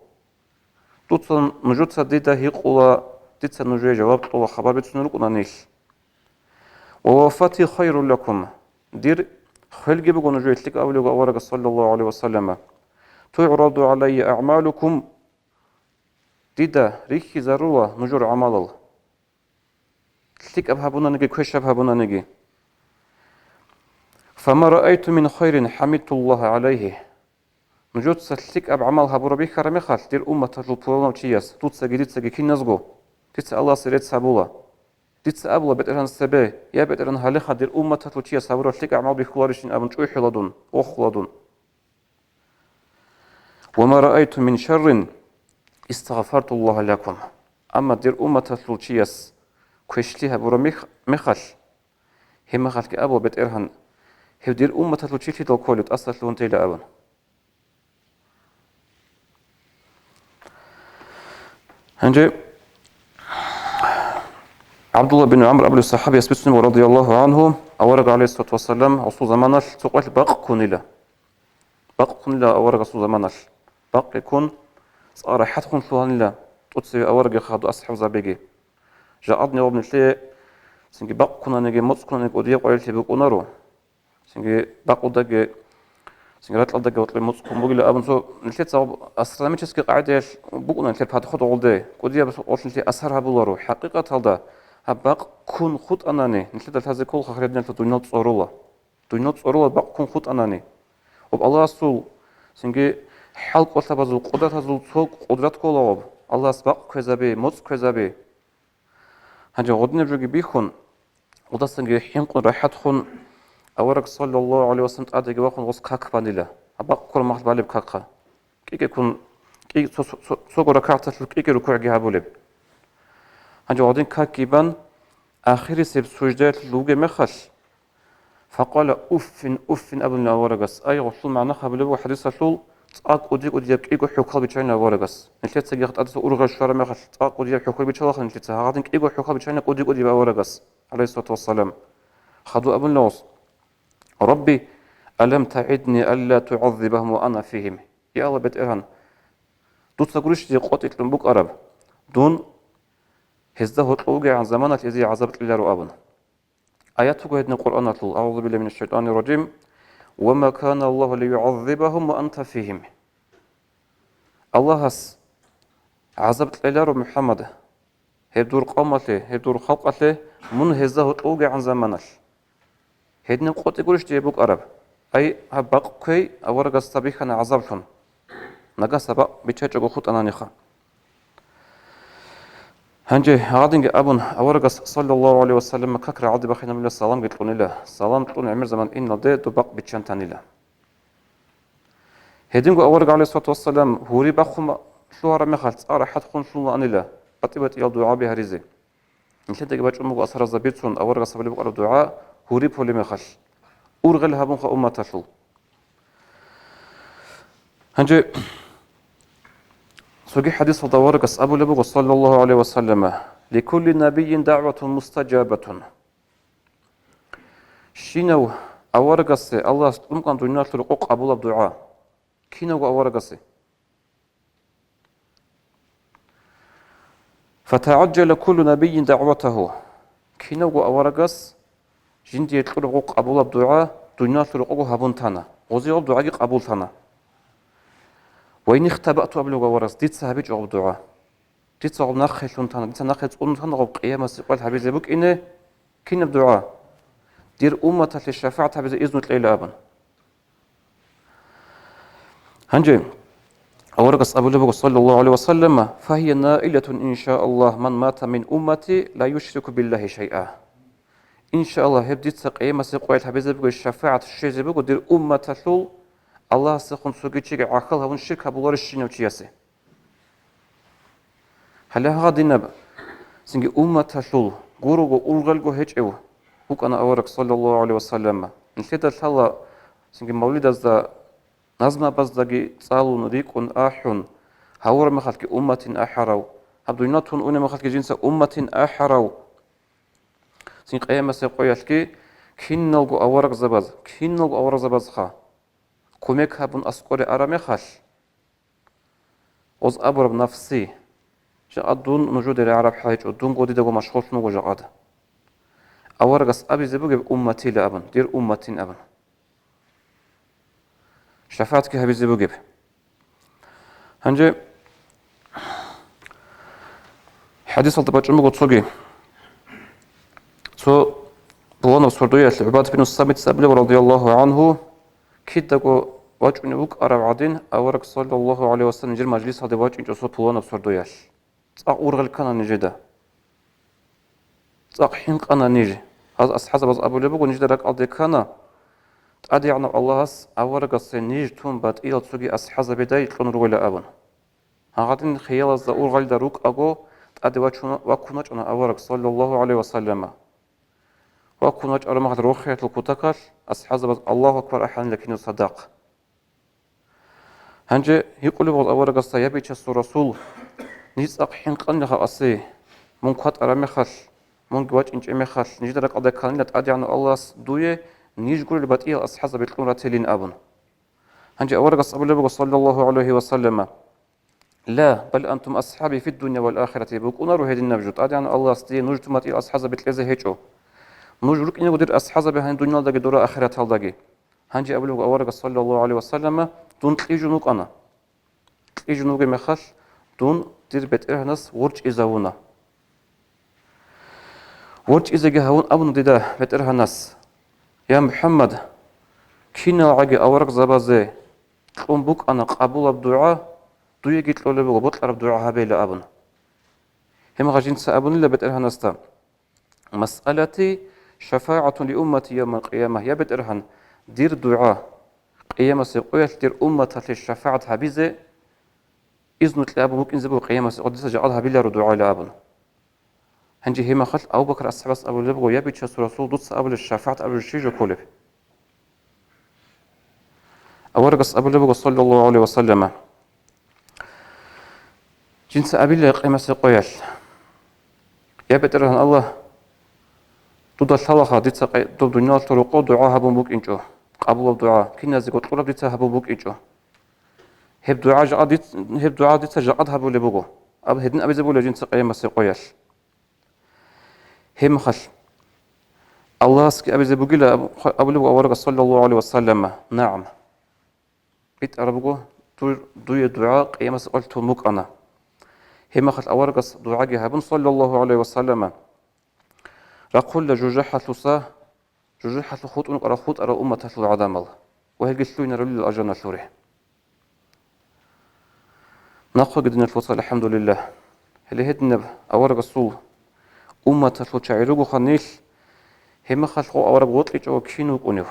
Дуца, нужеца дида гьикъула, дица нужее жаваб кьола, хабар бицунел рукӀуна нилъ. «Ва вафати хайрул лакум», дир хвелги буго нужее лъикӀ, абулеб буго аварагас, саллаллагьу гӀалайгьи ва саллама: «ТугӀраду гӀалайя агӀмалукум», дида рихьизарула нужер гӀамалал. ЛъикӀаб гьабунаниги, квешаб гьабунаниги. «Фама раайту мин хайрин хӀамидтуллагьа гӀалайгьи». Нужеца лъикӀаб гӀамал гьабураб бихьараб мехалъ, дир умматалъул пуланав чияс, дуцаги дицаги киназго, дица Аллагьасе рецц гьабула. Дица абула БетӀергьан цебе: «Я БетӀергьан, гьалеха дир умматалъул чияс гьабураб лъикӀаб гӀамал бихьуларищин», абун чӀухӀула дун, вохула дун. «Ва ма раайту мин шаррин истагъфартуллагьа лакум». Амма дир умматалъул чияс квешлъи гьабураб мех-, мехалъ, гьеб мехалъги абула БетӀергьан: «Гьев дир умматалъул чи лъидал кколев тӀасалъугьун тела», абун. Гьанже ГӀабдулла бин ГӀамр абулев сахабияс бицунеб, радияллагьу гӀангьу, авараг, гӀалайгьиссалату вассалам, гьесул заманалъ цо къоялъ бакъ ккунила. Бакъ ккунила аварагасул заманалъ. Бакъги ккун, цӀакъ рахӀатхун лъугьанила тӀоцеве аварагги хадув асхӀабзабиги. Жакъад нигъаб нилъее цинги бакъ ккунаниги, моцӀ ккунаниги кӀудияб къоялъе букӀунаро. Цинги бакъулдаги, цинги ракьалдаги гьоркье моцӀ ккун бугила абун, цо нилъеца астрономический къагӀидаялъ букӀуна нилъер подход гъолде, кӀудияб къоялъ нилъее асар гьабуларо. ХӀакъикъаталда, гьаб бакъ ккун хутӀанани, нилъеда лъазе кколха хирадиналъул дуниял цӀорула. Дуниял цӀорула бакъ ккун хутӀанани. Ва Аллагьасул, цинги хӀалкӀолъабазул, къудратазул цо къудрат ккола гъоб, Аллагьас бакъ кквезаби, моцӀ кквезаби. Гьанже гъодинаб жоги бихьун, гъодасанги хӀинкъун рахӀатхун, авараг, саллаллагьу гӀалайгьи вассалам, тӀадеги вахун гъос как банила, гьаб бакъ ккураб мехалъ балеб какха. КӀикӀиккун, кӀи-, цо-, цо-, цо-, цого ракагӀаталъул кӀикӀи рукугӀги гьабулеб. Гьанже гъодин какги бан, ахирисеб суждаялъул вугеб мехалъ, «Факъала уффин, уффин», абунила аварагас. Ай, гъолъул магӀна гьабулеб буго хӀадисалъул, цӀакъ кӀуди-кӀудияб кӀиго хӀукмал биччанила аварагас. Нилъецаги гьатӀадаса ургъел щвараб мехалъ, цӀакъ кӀудияб хӀукмал биччалаха нилъеца, гьагъадин кӀиго хӀукмал биччанила кӀуди-кӀудияб аварагас, гӀалайгьиссалату вассалам. Хадув абунила гъос: «Рабби, алам тагӀидни алла тугӀаззибагьум ва ана фигьим?» Я Аллагь, БетӀергьан, дуца гурищ дие къотӀи кьун букӀараб, дун гьезда гьоркьов вугегӀан заманалъ гьезие гӀазаб кьеларо абун. Аят буго гьедин Къуръаналъул: «АгӀузу биллагьи минаш шайтӀанир ражим. «Ва ма кана Аллагьу лиюгӀаззибагьум ва анта фигьим». Аллагьас гӀазаб кьеларо, МухӀаммад, гьеб дур къавмалъе, гьеб дур халкъалъе, мун гьезда гьоркьов вугегӀан заманалъ. Гьединаб къотӀи гурищ дие букӀараб? Ай, гьаб бакъ кквей, аварагасда бихьана гӀазаблъун. Нагагьса бакъ биччачӀого хутӀананиха. Гьанже гьадинги абун, аварагас, саллаллагьу гӀалайгьи ва саллам, как рагӀалде бахинабила, саламги кьунила. Салам кьун гӀемер заман иналде доб бакъ биччан танила. Гьединго авараг, гӀалайгьиссалату вассалам, гьури бахъун лъугьараб мехалъ, цӀакъ рахӀат хун лъугьунила батӀи-батӀиял дугӀаби гьаризе. Нилъедаги бачӀун буго асхӀабзабицун аварагас гьабулеб букӀараб дугӀа гьури полеб мехалъ, ургъел гьабунха умматалъул. Гьанже цоги хӀадисалда аварагас абулеб буго, саллаллагьу гӀалайгьи ва саллама: «Ликулли набийин дагӀватун мустаджабатун». Щинав аварагасе Аллагьас тӀубан дуниялалъул рокъоб къабулаб дугӀа. Кинавго аварагасе. «ФатагӀаджжала куллу набийин дагӀватагьу». Кинавго аварагас жиндие кьураб къабулаб дугӀа дуниялалъул рокъого гьабун тана, гъозияб дугӀаги къабуллъана. «Ва ин ихтабаъту», — абулеб аварагас, дица гьабичӀо гъаб дугӀа. Дица гъаб нахъе лъун тана, дица нахъе цӀунун тана гъаб къиямасе къоялъ гьабизе букӀине. Кинаб дугӀа? Дир умматалъе шафагӀат гьабизе изну кьейила абун. Гьанже аварагас абулеб буго, саллаллагьу гӀалайгьи ва саллама: «Фагьия наилатун, иншааллагь, ман мата мин уммати ла юшрику биллагьи шайъа». Иншааллагь, гьеб дица къиямасе къоялъ гьабизе бугеб шафагӀат щвезе буго дир умматалъул Аллагьасдехун цоги чиги гӀахьал гьабун ширк гьабуларищинав чиясе. Гьале гьагъадинаб цинги умматалъул гурого ургъелго гьечӀев вукӀана авараг, саллаллагьу гӀалайгьи ва саллама. Нилъеда лъала цинги мавлидазда, назмабаздаги цӀалун, рикӀкӀун, ахӀун, гьавураб мехалъги умматин ахӀарав, гьаб дуниялалъ тун унеб мехалъги жинца умматин ахӀарав цин къиямасе къоялъги киналго аварагзабаз, киналго аварагзабазха кумек гьабун аскӀоре араб мехалъ, гъоз абураб нафси, жакъа дун нужеде рагӀараб хӀал гьечӀо, дунго дидаго машгъуллъун вуго жакъада. Аварагас абизе бугеб умматила абун, дир умматин абун. ШафагӀатги гьабизе бугеб. Гьанже хӀадисалда бачӀун буго цоги. Цо пуланаб сордоялъ ГӀубадат бин Самитица абулеб, радияллагьу гӀангьу, кидаго вачӀунев вукӀарав гӀадин, авараг, саллаллагьу гӀалайгьи ва саллам, жир мажлисалде вачӀинчӀо цо пуланаб сордоялъ. ЦӀакъ ургъел ккана нижеда. ЦӀакъ хӀинкъана ниж. Гьаз асхӀазабаз абулеб буго, нижеда ракӀалде ккана, ТӀадегӀанав Аллагьас аварагасе ниж тун батӀиял цоги асхӀазабидай кьун ругела абун. Гьагъадин хиялазда ургъалда рукӀаго, тӀаде вачуна, ваккун вачӀана авараг, саллаллагьу гӀалайгьи ва саллама. Ваккун вачӀараб мехалъ рохиялъул кутакалъ асхӀазабаз Аллагьу акбар ахӀанила киназда цадахъ. Гьанже гьикъулеб гъоз аварагасда: «Я Бичасул Расул, ниж цӀакъ хӀинкъанила гьаб асе, мун кватӀараб мехалъ, мунги вачӀинчӀеб мехалъ, нижеда ракӀалда кканила ТӀадегӀанав Аллагьас дуе ниж гурел батӀиял асхӀазаби кьун ратилин», — абун. Гьанже аварагас абулеб буго, саллаллагьу гӀалайгьи ва саллама: «Ла, бал антум асхӀаби фид-дунья вал ахирати», букӀунаро гьединаб жо, ТӀадегӀанав Аллагьас дие нуж тун батӀиял асхӀазаби кьезе гьечӀо. Нуж рукӀинаго дир асхӀазаби гьаниб дуниялалдаги дора ахираталдаги. Гьанже абулеб буго аварагас, саллаллагьу гӀалайгьи ва саллама: «Дун кьижун вукӀана. Кьижун вугеб мехалъ, дун дир БетӀергьанас ворчӀизавуна. ВорчӀизеги гьавун абуна дида БетӀергьанас: Я МухӀаммад, киналгӀаги аварагзабазе кьун букӀана къабулаб дугӀа, дуеги кьолеб буго бокьараб дугӀа гьабейила», — абун. Гьеб мехалъ жинца абунила БетӀергьанасда: «Масъалати шафагӀатун ли уммати явмал къияма». Я БетӀергьан, дир дугӀа, къиямасеб къоялъ дир умматалъе шафагӀат гьабизе изну кье абун букӀинзе буго, къиямасеб къо дица жакъа гьабиларо дугӀайила абун. Гьанже гьеб мехалъ Абу Бакр асхӀабас абулеб буго: «Я Бичасул Расул, дуца абулеб шафагӀат абулеб щиб жо кколеб?» Аварагас абулеб буго, саллаллагьу гӀалайгьи ва саллама: Жинца абила къиямасеб къоялъ: «Я БетӀергьан Аллагь, дуда лъалаха, дица къе-, доб дуниялалъул рокъоб дугӀа гьабун букӀинчӀо, къабулаб дугӀа, киназего кьураб дица гьабун букӀинчӀо. Гьеб дугӀа жакъа диц-, гьеб дугӀа дица жакъа гьабулеб буго», — аб гьедин абизе буго жинца къиямасеб къоялъ. Гьеб мехалъ Аллагьасги абизе бугила аб-, абулеб аварагас, саллаллагьу гӀалайгьи ва саллама, нагӀам. БитӀараб буго, дур, дуе дугӀа къиямасеб къоялъ тун букӀана. Гьебмехалъ аварагас дугӀаги гьабун, саллаллагьу гӀалайгьи ва саллама, рахъула жужахӀалъуса, жужахӀалъув хутӀун кӀварав хутӀарал умматалъул гӀадамал ва гьелги лъугьинарулел алжаналъуре. Нахъеги, диналъул вацал, алхӀамдулиллагь. Гьеле гьединаб аварагасул умматалъул чагӀи ругоха нилъ, гьебмехалъ гъо авараг вокьичӀого кин вукӀунев?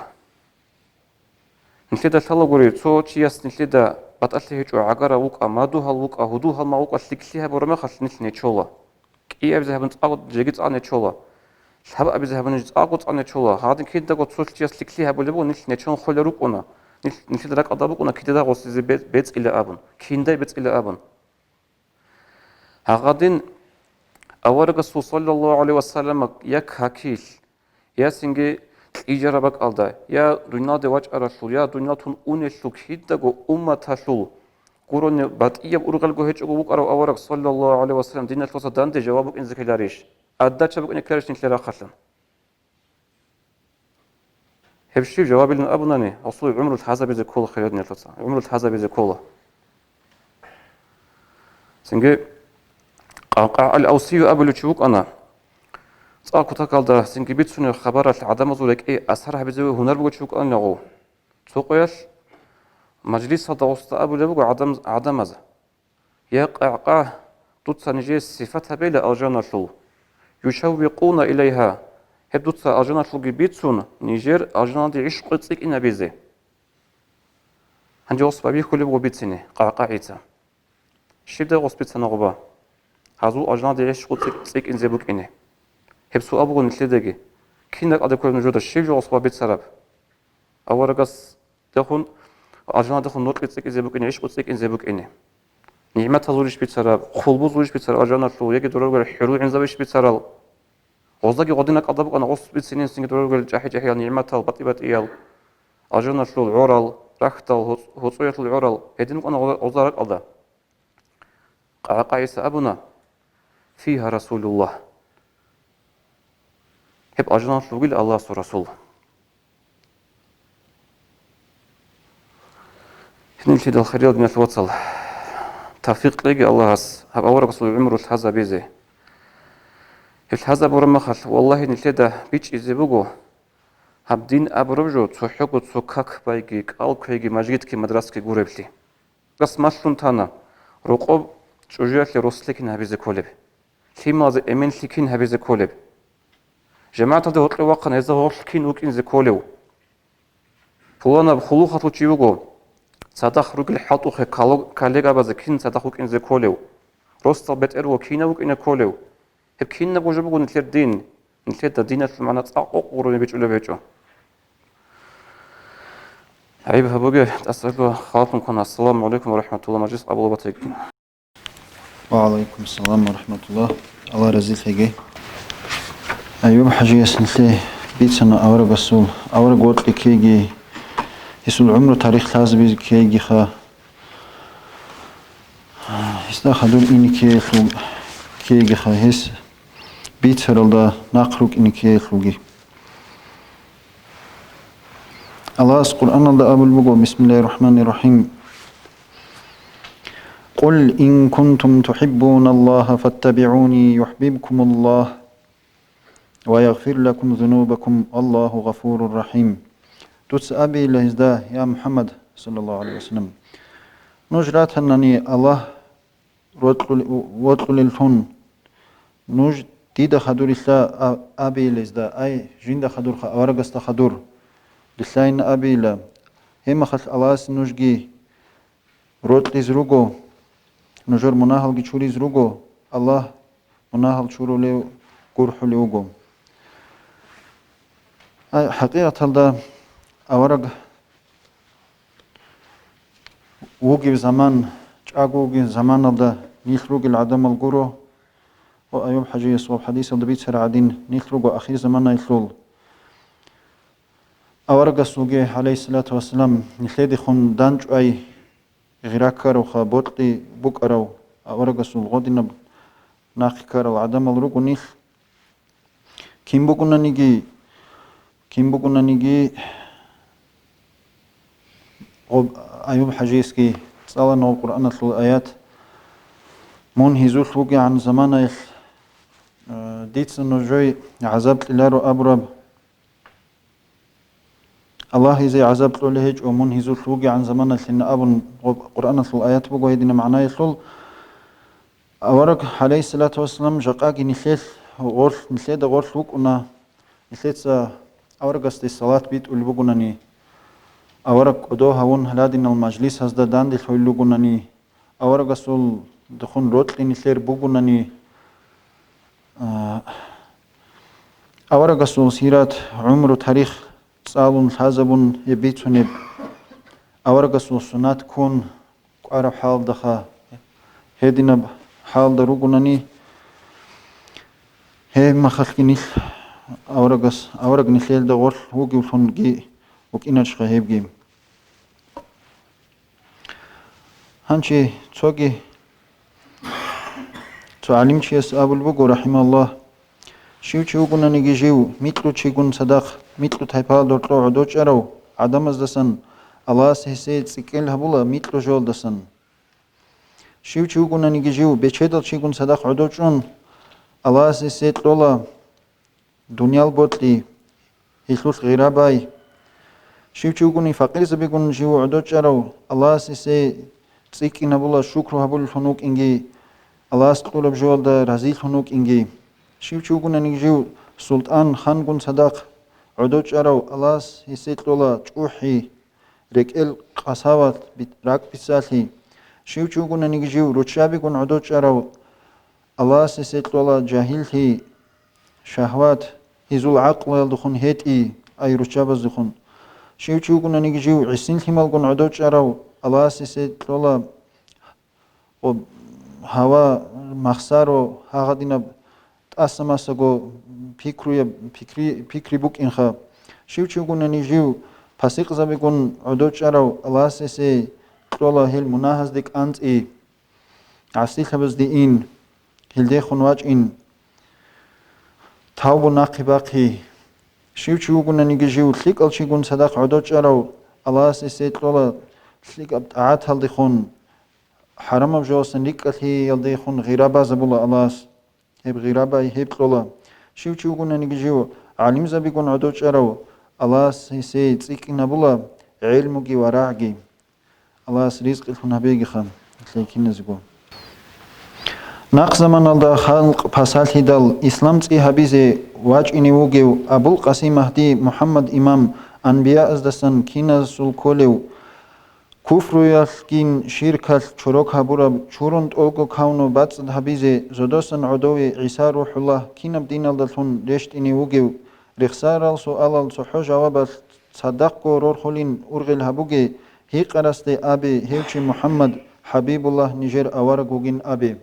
Нилъеда лъалагури, цо чияс нилъеда батӀалъи гьечӀо, гӀагарав вукӀа, мадугьал вукӀа, гьудул-гьалмагъ вукӀа, лъикӀлъи гьабураб мехалъ нилъ нечола. КӀиабизе гьабун цӀакъ жеги цӀа нечола. Лъабабизе гьабун цӀакъго цӀа нечола. Гьадин киндаго цо чияс лъикӀлъи гьабулеб буго, нилъ нечон холел рукӀуна. Нилъ, нилъеда ракӀалда букӀуна кидадай гъосизе бе-, бецӀила абун, киндай бецӀила абун. Гьагъадин аварагасул, саллаллагьу гӀалайгьи ва саллама, я какил, я цинги кьижараб бакӀалда, я дуниялде вачӀаралъул, я дуниял тун унелъул кидаго умматалъул гурони батӀияб ургъелго гьечӀого вукӀарав авараг, саллаллагьу гӀалайгьи ва саллам, диналъуса данде жаваб букӀинзе ккеларищ? Отдача букӀине ккеларищ нилъер рахъалъан? Гьеб щиб жавабилан абунани, гъосул гӀумру лъазабизе ккола, хириял диналъул вацал, гӀумру лъазабизе ккола. Цинги Къакъа ал-Авсию абулев чи вукӀана. ЦӀакъ кутакалда цинги бицунеб хабаралъ гӀадамазул рекӀее асар гьабизе гьунар бугев чи вукӀана гъов. Цо къоялъ мажлисалда гъосда абулеб буго гӀадам-, гӀадамаз: «Я Къакъа, дуца нижее сифат гьабейила алжаналъул, юшаввикъуна илайгьа, гьеб дуца алжаналъулги бицун, нижер алжаналде гӀишкъу цӀикӀкӀинабизе». Гьанже гъос байбихьулеб буго бицине КъакъагӀица. Щибдай гъос бицана гъоба? Гьазул алжаналде гӀишкъу цӀикӀ-, цӀикӀкӀинзе букӀине. Гьеб суал буго нилъедаги: кин ракӀалде кколеб нужеда, щиб жо гъос гъоба бицараб? Аварагасдехун, алжаналдехун нокьи цӀикӀкӀинзе букӀине, гӀишкъу цӀикӀкӀинзе букӀине. НигӀматазулищ бицараб, хъулбузулищ бицараб алжаналъул, яги дураргал хӀурул гӀинзабищ бицарал? Гъоздаги гъодин ракӀалда букӀана гъос бицинин цинги дураргал чӀахӀи-чӀахӀиял нигӀматал, батӀи-батӀиял, алжаналъул гӀорал, рахьдал, гьоцӀ-, гьоцӀоялъул гӀорал, гьедин букӀана гъо-, гъозда ракӀалда. КъакъагӀица абуна: «Фигьа Расулуллагь». Гьеб алжаналъул вугила Аллагьасул Расул. Гьединлъидал, хириял диналъул вацал, тавфикъ кьеги Аллагьас гьаб аварагасул гӀумру лъазабизе. Гьеб лъазабураб мехалъ, валлагьи, нилъеда бичӀчӀизе буго, гьаб дин абураб жо цохӀого цо как байги, кӀал кквейги, мажгитги, мадрасги гуреблъи. Гас малъун тана, рокъоб чӀужуялъе рос лъикин гьабизе кколеб, лъималазе эмен лъикин гьабизе кколеб. ЖамагӀаталде гьоркье вахъана, гьезда гьоркь кин вукӀинзе кколев. Пуланаб хулухалъул чи вуго, цадахъ ругел хӀалтӀухъе кало-, коллегабазе кин цадахъ вукӀинзе кколев. Росдал бетӀер вуго кинав вукӀине кколев. Гьеб кинабго жо буго нилъер дин. Нилъеда диналъул магӀна цӀакъ къокъ гурони бичӀчӀулеб гьечӀо. ГӀайиб гьабуге, тӀасалъула халатун квана. Ассаламу гӀалайкум ва рахӀматуллагь, мажлис къабул батаги. Ва гӀалайкум салам ва рахӀматуллагь. Аллагь разилъеги. Аюб-хӀажияс нилъе бицана аварагасул, авараг вокьи ккейги, гьесул гӀумру тарих лъазабизе ккейгиха, гьесда хадур ине ккеялъул ккейгиха, гьес бицаралда нахъ рукӀине ккеялъулги. Аллагьас Къуръаналда абулеб буго: Бисмиллагьир рахӀманир рахӀим. «Къул ин кунтум тухӀиббуналлагьа фаттабигӀуни юхӀбибкумуллагь ва ягъфир лакум зунубакум, валлагьу гъафурур рахӀим». Дуца абейила гьезда, я МухӀаммад, саллаллагьу гӀалайгьи ва саллам, нуж ратанани Аллагь рокьул-, вокьулеллъун, нуж дида хадурилъа а-, абейила гьезда, ай, жинда хадурха, аварагасда хадур, дилъайин абейила, гьебмехалъ Аллагьас нужги рокьизе руго, нужер мунагьалги чуризе руго, Аллагь мунагьал чурулев гурхӀулев вуго. Ай, хӀакъикъаталда авараг вугев заман, чӀаго вугев заманалда нилъ ругел гӀадамал гуро, ва Аюб-хӀажияс ва хӀадисалда бицараб гӀадин, нилъ руго ахирзаманаялъул. Аварагасулги, гӀалайгьиссалату вассалам, нилъедехун дандчӀвай гъира ккаравха, бокьи букӀарав, аварагасул гъодинаб нахъе ккарал гӀадамал руго нилъ. Кин бугонаниги, Кин бугонаниги, гъоб Аюб-хӀажиясги цӀалана гъоб Къуръаналъул аят: «Мун гьезулъ вугегӀан заманаялъ, э, дица нужее гӀазаб кьеларо», абураб. Аллагь гьезе гӀазаб кьолей гьечӀо, мун гьезулъ вугегӀан заманалъина абун, гъоб Къуръаналъул аят буго гьединаб магӀнаялъул. Авараг, гӀалайгьиссалату вассалам, жакъаги нилъелъ гъорлъ, нилъеда гъорлъ вукӀуна. Нилъеца аварагасде салат битӀулеб бугунани, авараг кӀодо гьавун гьаладинал мажлисазда данделъулел ругунани, аварагасул духун рокьи нилъер бугунани, а, аварагасул сират, гӀумру, тарих цӀалун лъазабун гьеб бицунеб, аварагасул суннат ккун кӀвараб хӀалдаха, гьединаб хӀалда ругунани, гьеб махалъги нилъ аварагас, авараг нилъеда гъорлъ вугевлъунги вукӀинарищха гьебги? Гьанчи цоги, цо гӀалимчияс абулеб буго, рахӀимагьуллагь: «Щив чи вугонаниги жив, микьучигун цадахъ, микьу тайпаялда гьоркьов гӀодов чӀарав гӀадамаздасан Аллагьас гьесие цӀикӀкӀин гьабула микьу жоялдасан. Щив чи вугонаниги жив, бечедал чигун цадахъ гӀодов чӀун, Аллагьас гьесие кьола дуниял бокьи, гьелъулъ гъира бай. Щив чи вугони факъирзабигун жив гӀодов чӀарав, Аллагьас гьесие цӀикӀкӀин гьабула шукру гьабулеллъун вукӀинги, Аллагьас кьураб жоялда разилъун вукӀинги. Щив чи вугонаниги жив султӀан, хангун цадахъ гӀодов чӀарав, Аллагьас гьесие кьола чӀухӀи, рекӀел къасават, би-, ракӀбицалъи. Щив чи вугонаниги жив руччабигун гӀодов чӀарав, Аллагьас гьесие кьола жагьиллъи, шагьват, гьезул гӀакълуялдехун гьетӀи, ай руччабаздехун. Щив чи вугонаниги жив гӀисин-лъималгун гӀодов чӀарав, Аллагьас гьесие кьола ва гьава, махсаро, гьагъадинаб тӀаса-масаго пикруяб, пикри, пикри букӀинха. Щив чи вугонаниги жив пасикъзабигун гӀодов чӀарав, Аллагьас гьесие кьола гьел мунагьазде кӀанцӀи, гӀасилъабазде ин, гьелдехун вачӀин, тавбу нахъе бахъи. Щив чи вугонаниги жив лъикӀал чигун цадахъ гӀодов чӀарав, Аллагьас гьесие кьола лъикӀаб тӀагӀаталдехун, хӀарамаб жоялдасан рикӀкӀалъиялдехун гъира базабула Аллагьас. Гьеб гъира бай, гьеб кьола. Щив чи вугонаниги жив гӀалимзабигун гӀодов чӀарав, Аллагьас гьесие цӀикӀкӀин гьабула гӀелмуги варагӀги. Аллагьас ризкъилъун гьабегиха нилъее киназего. Нахъ заманалда халкъ пасалъидал ислам цӀи гьабизе вачӀине вугев Абул Къасим Магьди МухӀаммад имам, анбияаздасан киназул кколев, куфруялъгин ширкалъ чорок гьабураб, чурун тӀолго кавну бацӀцӀад гьабизе зодосан гӀодове ГӀиса РухӀуллагь кинаб диналдалъун рещтӀине вугев, рехсарал суалал цохӀо жавабалъ цадахъго рорхулин ургъел гьабуге, гьикъарасде абе, гьев чи МухӀаммад ХӀабибуллагь нижер авараг вугин абе.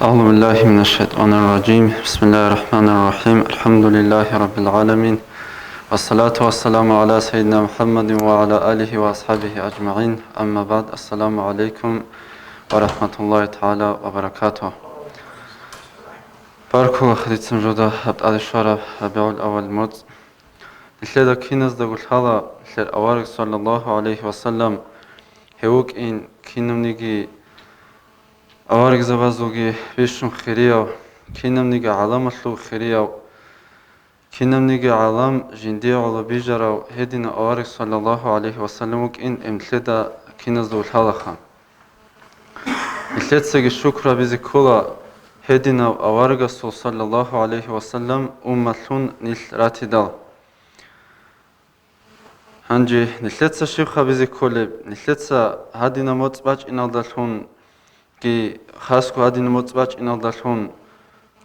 أعوذ بالله من الشيطان الرجيم. بسم الله الرحمن الرحيم. الحمد لله رب العالمين. والصلاة والسلام على سيدنا محمد وعلى آله وأصحابه أجمعين. أما بعد. السلام عليكم ورحمة الله تعالى وبركاته. Баркула хадицам жода гьаб тӀаде щвараб РабигӀул-аввал моцӀ. Нилъеда киназдаго лъала нилъер авараг, саллаллагьу гӀалайгьи ва саллам, гьев вукӀин кинавниги аварагзабазулги бищун хирияв, кинавниги гӀаламалъул хирияв, кинавниги гӀалам жиндие гӀоло бижарав гьединав авараг, саллаллагьу гӀалайгьи ва саллам, вукӀин, гьеб нилъеда киназдаго лъалаха. Нилъецаги шукр гьабизе ккола гьединав аварагасул, саллаллагьу гӀалайгьи ва саллам, умматлъун нилъ ратидал. Гьанже нилъеца щиб гьабизе кколеб? Нилъеца гьадинаб моцӀ бачӀиналдалъунги, хасго гьадинаб моцӀ бачӀиналдалъун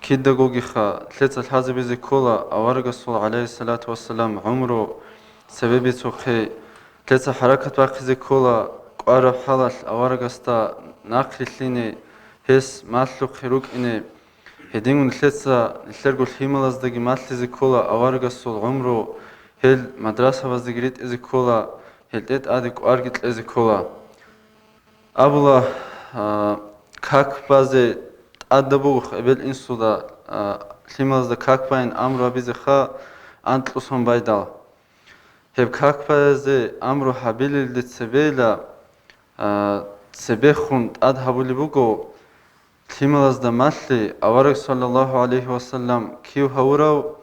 кидагогиха нилъеца лъазабизе ккола аварагасул, гӀалайгьиссалату вассалам, гӀумру цебе бицухъе, нилъеца хӀаракат бахъизе ккола кӀвараб хӀалалъ аварагасда нахърилълъине, гьес малъухъе рукӀине. Гьедин нилъеца нилъерго лъималаздаги малъизе ккола аварагасул гӀумру, гьел мадрасабаздаги ритӀизе ккола, гьелде тӀаде кӀварги кьезе ккола. Абула, а, как базе тӀадаб бугоха эбел-инсуда, а, лъималазда как байин амру гьабизеха, анкьусон байдал. Гьеб как баязе амру гьабилелде цебейила, а, цебехун тӀад гьабулеб буго лъималазда малъи авараг саллаллагьу гӀалайгьи вассалам кив гьавурав,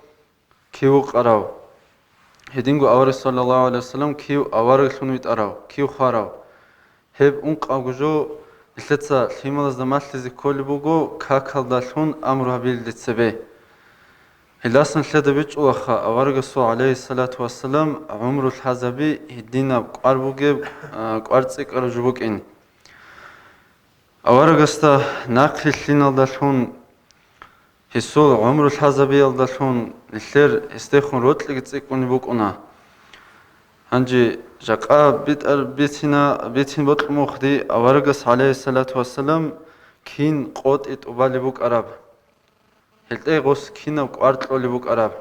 кив вукъарав, гьединго авараг саллаллагьу гӀалайгьи вассалам кив авараглъун витӀарав, кив хварав. Гьеб ункъавго жо нилъеца лъималазда малъизе кколеб буго какалдалъун амру гьабилелде цебе. Гьелдасан лъеда бичӀчӀулаха аварагасул, гӀалайгьиссалату вассалам, гӀумру лъазаби гьединаб кӀвар бугеб, а, кӀвар цӀикӀкӀараб жо букӀин. Аварагасда нахърилълъиналдалъун, гьесул гӀумру лъазабиялдалъун нилъер гьесдехун рокьиги цӀикӀкӀунеб букӀуна. Гьанже жакъа битӀар-, бицина-, бицин бокьун буго дие аварагас, гӀалайгьиссалату вассалам, кин къотӀи тӀубалеб букӀараб, гьелде гъос кинаб кӀвар кьолеб букӀараб.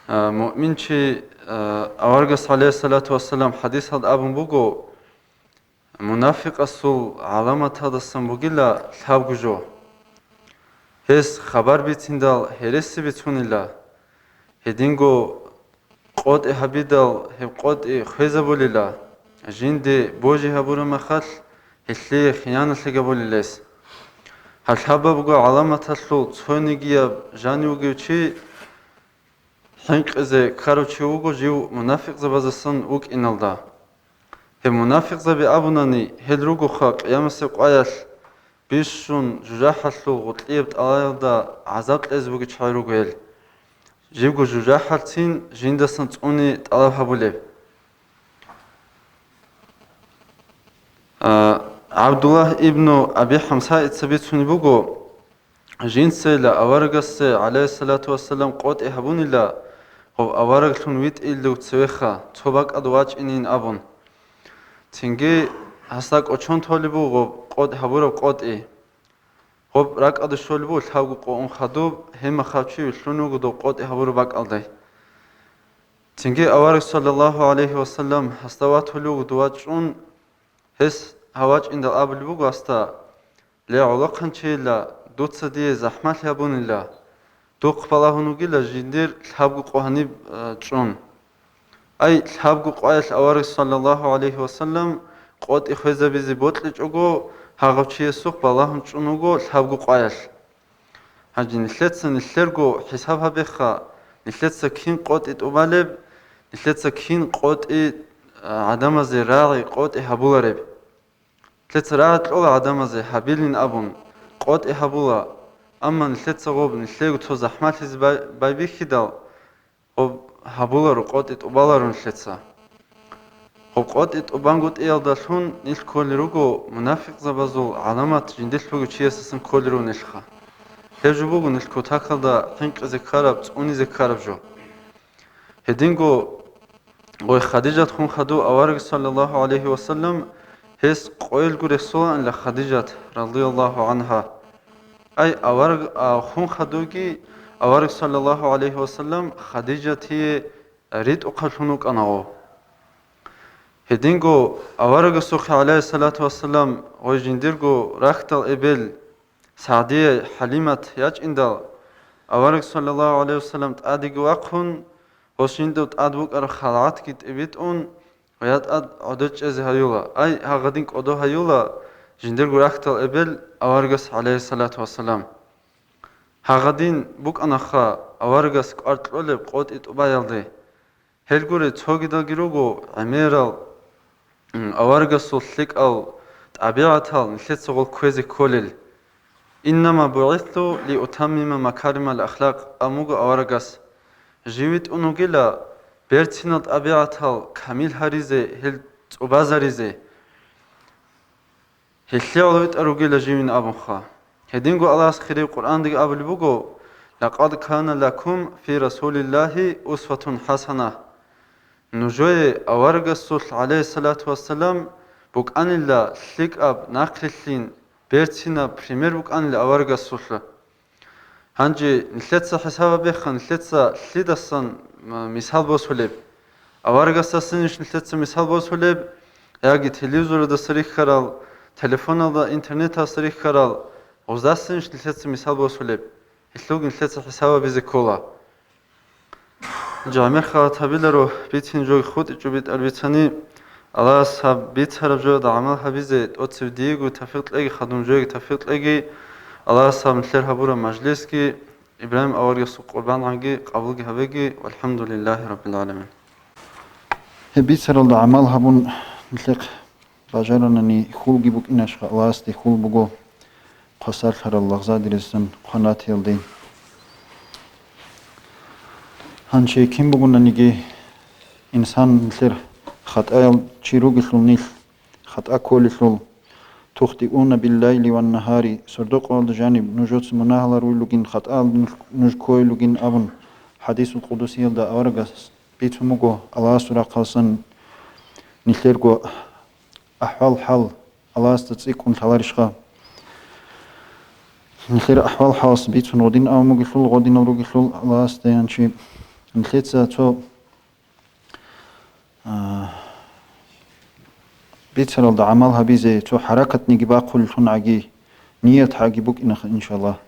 А, муъминчи, а, аварагас, гӀалайгьиссалату вассалам, хадисалда абун буго, мунафикъасул гӀаламаталдасан бугила лъабго жо. Гьес хабар бициндал гьереси бицунила, гьединго къотӀи гьабидал гьеб къотӀи хвезабулила, жинде божи гьабураб мехалъ, гьелъие хияналъи гьабулила гьес. Гьалъ гьаб буго гӀаламаталъул цонигияб жанив вугев чи хӀинкъизе ккарав чи вуго жив мунафикъзабаздасан вукӀиналда. Гьеб мунафикъзаби абунани, гьел ругоха къиямасеб къваялъ бищун жужахӀалъул гъутӀияб тӀалаялда гӀазаб кьезе бугел чагӀи руго гьел. Живго жужахӀалцин жиндасан цӀуни тӀалаб гьабулеб. А, ГӀабдуллагь ибну Аби ХӀамсаица бицунеб буго, жинцайила аварагасде, гӀалайгьиссалату вассалам, къотӀи гьабунила, гъоб авараглъун витӀиялдав цевеха, цо бакӀалда вачӀинин абун. Цинги гьасда кӀочон толеб буго къотӀи гьабураб къотӀи. Гъоб ракӀалде щолеб буго лъабго къо ун хадуб, гьеб мехалъ чи вилълъун вуго доб къотӀи гьабураб бакӀалде. Цинги авараг, саллаллагьу гӀалайгьи вассалам, гьасда ватулев вуго дов вачӀун, гьес гьав вачӀиндал абулеб буго гьасда: «Ле, гӀолохъанчейила, дуца дие захӀмалъи гьабунила, духъ балагьун вугила жиндир лъабго къо гьаниб, а, чӀун». Ай, лъабго къваялъ авараг, саллаллагьу гӀалайгьи вассалам, къотӀи хвезабизе бокьичӀого, гьагъав чиясухъ балагьун чӀун вуго лъабго къваялъ. Гьанже нилъеца нилъерго хӀисаб гьабеха, нилъеца кин къотӀи тӀубалеб, нилъеца кин къотӀи, а, гӀадамазе рагӀи къотӀи гьабулареб. Нилъеца рагӀи кьола гӀадамазе гьабилин абун, къотӀи гьабула, амма нилъеца гъоб нилъего цо захӀмалъизе бай-, байбихьидал, гъоб гьабуларо, къотӀи тӀубаларо нилъеца. Гъоб къотӀи тӀубангутӀиялдалъун нилъ кколел руго мунафикъзабазул гӀаламат жиндилъ бугев чиясасан кколел руго нилъха. Гьеб жо буго нилъ кутакалда хӀинкъизе ккараб, цӀунизе ккараб жо. Гьединго гъой Хадижат хун хадув авараг, саллаллагьу гӀалайгьи вассалам, гьес къойилго рехсолаанила Хадижат, радияллагьу гӀангьа. Ай, авараг, а, хун хадуги авараг, саллаллагьу гӀалайгьи вассалам, Хадижатие ритӀухъавлъун вукӀана гъов. Гьединго аварагасухъе, гӀалайгьиссалату вассалам, гъой жиндирго рахьдал эбел СагӀдия ХӀалимат ячӀиндал, авараг, саллаллагьу гӀалайгьи вассалам, тӀадеги вахъун, гъос жиндав тӀад букӀараб халгӀатги тӀибитӀун, ва я тӀад гӀодов чӀезе гьаюла, ай, гьагъадин кӀодо гьаюла жиндирго рахьдал эбел аварагас, гӀалайгьиссалату вассалам. Гьагъадин букӀанаха аварагас кӀвар кьолеб къотӀи тӀубаялде. Гьел гури, цогидалги руго гӀемерал, м, аварагасул лъикӀал тӀабигӀатал нилъеца гъол кквезе кколел. «Иннама бугӀисту лиутаммима макаримал ахлакъ», – амуго аварагас. Жив витӀун вугила берцинал тӀабигӀатал камил гьаризе, гьел цӀубазаризе. Гьелъие гӀоло витӀар вугила живин абунха. Гьединго Аллагьас хирив Къуръандаги абулеб буго: «Лакъад кана лакум фи Расулиллагьи усватун хӀасана». Нужее аварагасулъ, гӀалайгьиссалату вассалам, букӀанила лъикӀаб нахърилълъин берцинаб пример букӀанила аварагасулъ. Гьанже нилъеца хӀисаб гьабеха, нилъеца лъидасан, м, мисал босулеб? Аварагасдасанищ нилъеца мисал босулеб? Яги телевизорадаса рихьарал, телефоналда, интернеталдаса рихьарал гъоздасанищ нилъеца мисал босулеб? Гьелъулги нилъеца хӀисаб гьабизе ккола. Жамер халат гьабиларо, бицин жоги хутӀичӀо битӀар бицани, Аллагьас гьаб бицараб жоялда гӀамал гьабизе тӀоцеб диего тавфикъ кьеги, хадуб жоги тавфикъ кьеги, Аллагьас гьаб нилъер гьабураб мажлисги, Ибрагьим аварагасул къурбангӀанги къабулги гьабеги, валхӀамдулиллагьи раббил гӀаламин. Гьеб бицаралда гӀамал гьабун, нилъехъ бажаранани хьулги букӀинашха, Аллагьасде хьул буго хвасарлъарал лагъзадерисан хъван ратиялде. Гьанже кин бугонаниги, инсан нилъер хатӀаял чи ругелъул нилъ, хатӀа кколелъул, тухтиуна биллайли ван нагьари, сордо-къоялда жаниб нужеца мунагьал гьаруй ругин, хатӀаялда нуж, нуж ккой ругин абун, хӀадисул къудусиялда аварагас бицун буго, Аллагьасул рахъалсан нилъерго ахӀвал-хӀал Аллагьасда цӀикӀкӀун лъаларищха? Нилъер ахӀвал-хӀалас бицун гъодин абун бугелъул, гъодинал ругелъул Аллагьасда янчи, нилъеца цо, а, бицаралда гӀамал гьабизе цо хӀаракатниги бахъулелъун гӀаги, ният гӀаги букӀинаха, иншаллагь.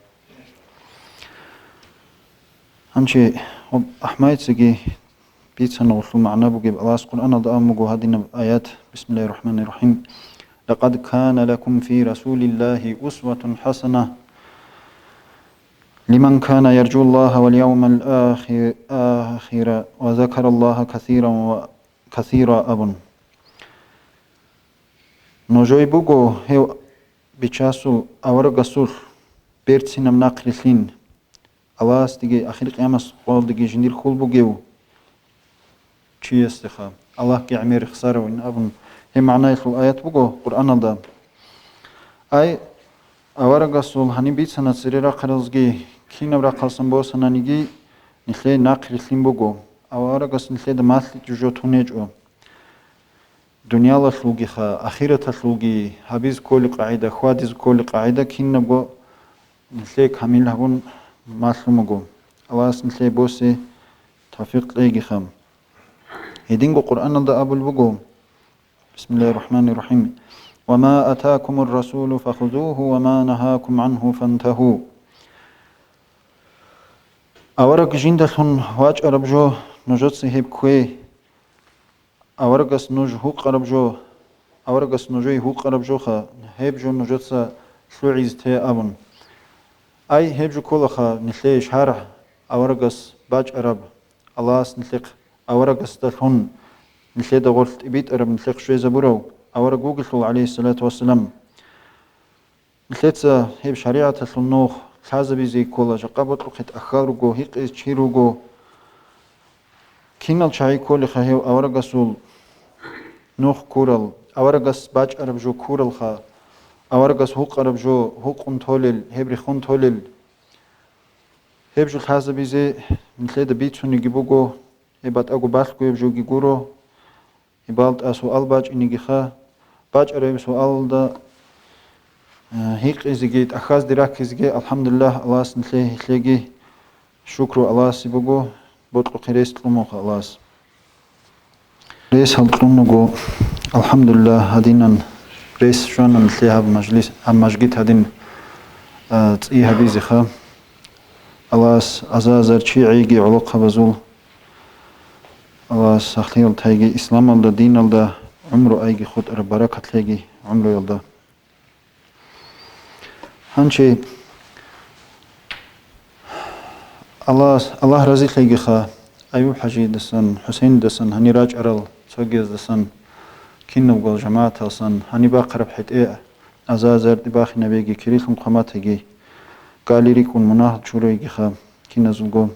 Гьанчи гьоб ахӀмайцаги бицана гъулъул магӀна бугеб Аллагьас Къуръаналда абун буго гьадинаб аят, бисмиллагьир рахӀманир рахӀим: «Лакъад кана лакум фи Расулиллагьи усватун хӀасана, лиман кана яржуллагьа вал явмал ахи-, ахира ва закараллагьа касиран ва касира», – абун. Нужее буго гьев Бичасул аварагасулъ берцинаб нахърилълъин, Аллагьасдеги ахир къиямас къоялдеги жиндир хьул бугев чиясдеха, Аллагьги гӀемер рехсаравин абун, гьеб магӀнаялъул аят буго Къуръаналда. Ай, аварагасул гьаниб бицана цере рахъаралзги, кинаб рахъалсан босананиги, нилъее нахърилълъин буго, аварагас нилъеда малъичӀо жо тун гьечӀо. Дуниялалъулгиха, ахираталъулги гьабиз кколи къагӀида, хьвадиз кколи къагӀида кинабго нилъее камил гьабун малъун буго. Аллагьас нилъее босе тавфикъ кьейгиха. Гьединго Къуръаналда абулеб буго, бисмиллагьир рахӀманир рахӀим: «Ва ма атакумур расулу фахузугьу ва ма нагьакум гӀангьу фантагьу». Авараг жиндалъун вачӀараб жо, нужеца гьеб ккве. Аварагас нуж гьукъараб жо, аварагас нужее гьукъараб жоха, гьеб жо нужеца лъугӀизе те абун. Ай, гьеб жо кколаха нилъее шаргӀ, аварагас бачӀараб, Аллагьас нилъехъ аварагасдалъун нилъеда гъорлъ тӀибитӀараб, нилъехъ щвезабурав авараг вугелъул, гӀалайгьиссалату вассалам. Нилъеца гьеб шаригӀаталъул нух лъазабизе ккола, жакъа бокьухъе тӀахьал руго, гьикъизе чи руго. Кинал чагӀи кколеха гьев аварагасул нух ккурал, аварагас бачӀараб жо ккуралха, аварагас гьукъараб жо гьукъун толел, гьеб рехун толел. Гьеб жо лъазабизе нилъеда бицунеги буго, гьеб батӀаго балъго гьеб жоги гуро. Гьеб балтӀа суал бачӀинегиха, бачӀараб суалалда, э, гьикъизеги, тӀахьазде раккизеги, алхӀамдулиллагь, Аллагьас нилъее гьелъеги шукру Аллагьасе буго, бокьухъе рес кьун буго Аллагьас. Рес гьал кьун буго, алхӀамдулиллагь, гьадинан рес щвана нилъее гьаб мажлис, гьаб мажгит гьадин, э, цӀи гьабизеха. Аллагьас аза-азар чи гӀейги гӀолохъабазул. Аллагьас сахлъиялда тайги, исламалда, диналда гӀумру айги хутӀараб, баракат лъеги гӀумруялда. Гьанчи Аллагьас, Аллагь разилъейгиха Аюб-хӀажидасан, ХӀусейндасан, гьанир рачӀарал цогияздасан, кинабго жамагӀаталсан, гьаниб бахъараб хӀетӀе аза-азар тӀибахинабеги, кирилъун хъваматаги, гали рикӀкӀун мунагьал чурайгиха киназулго.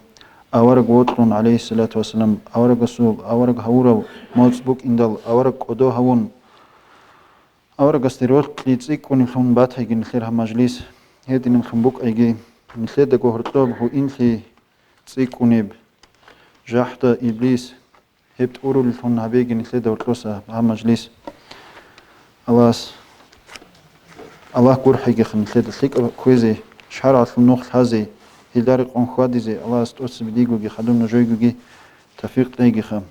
Авараг вокьун, гӀалайгьиссалату вассалам, аварагасул, авараг гьавурав моцӀ букӀиндал, авараг кӀодо гьавун, аварагасде рокьи цӀикӀкӀунеблъун батайги нилъер гьаб мажлис, гьединеблъун букӀайги, нилъедаго гьоркьоб гьуинлъи цӀикӀкӀунеб, жахӀда, иблис, гьеб тӀурулеллъун гьабеги нилъеда гьоркьоса гьаб мажлис. Аллагьас, Аллагь гурхӀегиха нилъеда лъикӀаб кквезе, шаргӀалъул нух лъазе, гьелда рекъон хьвадизе Аллагьас тӀоцебе дигоги хадуб нужейгоги тавфикъ кьейгиха.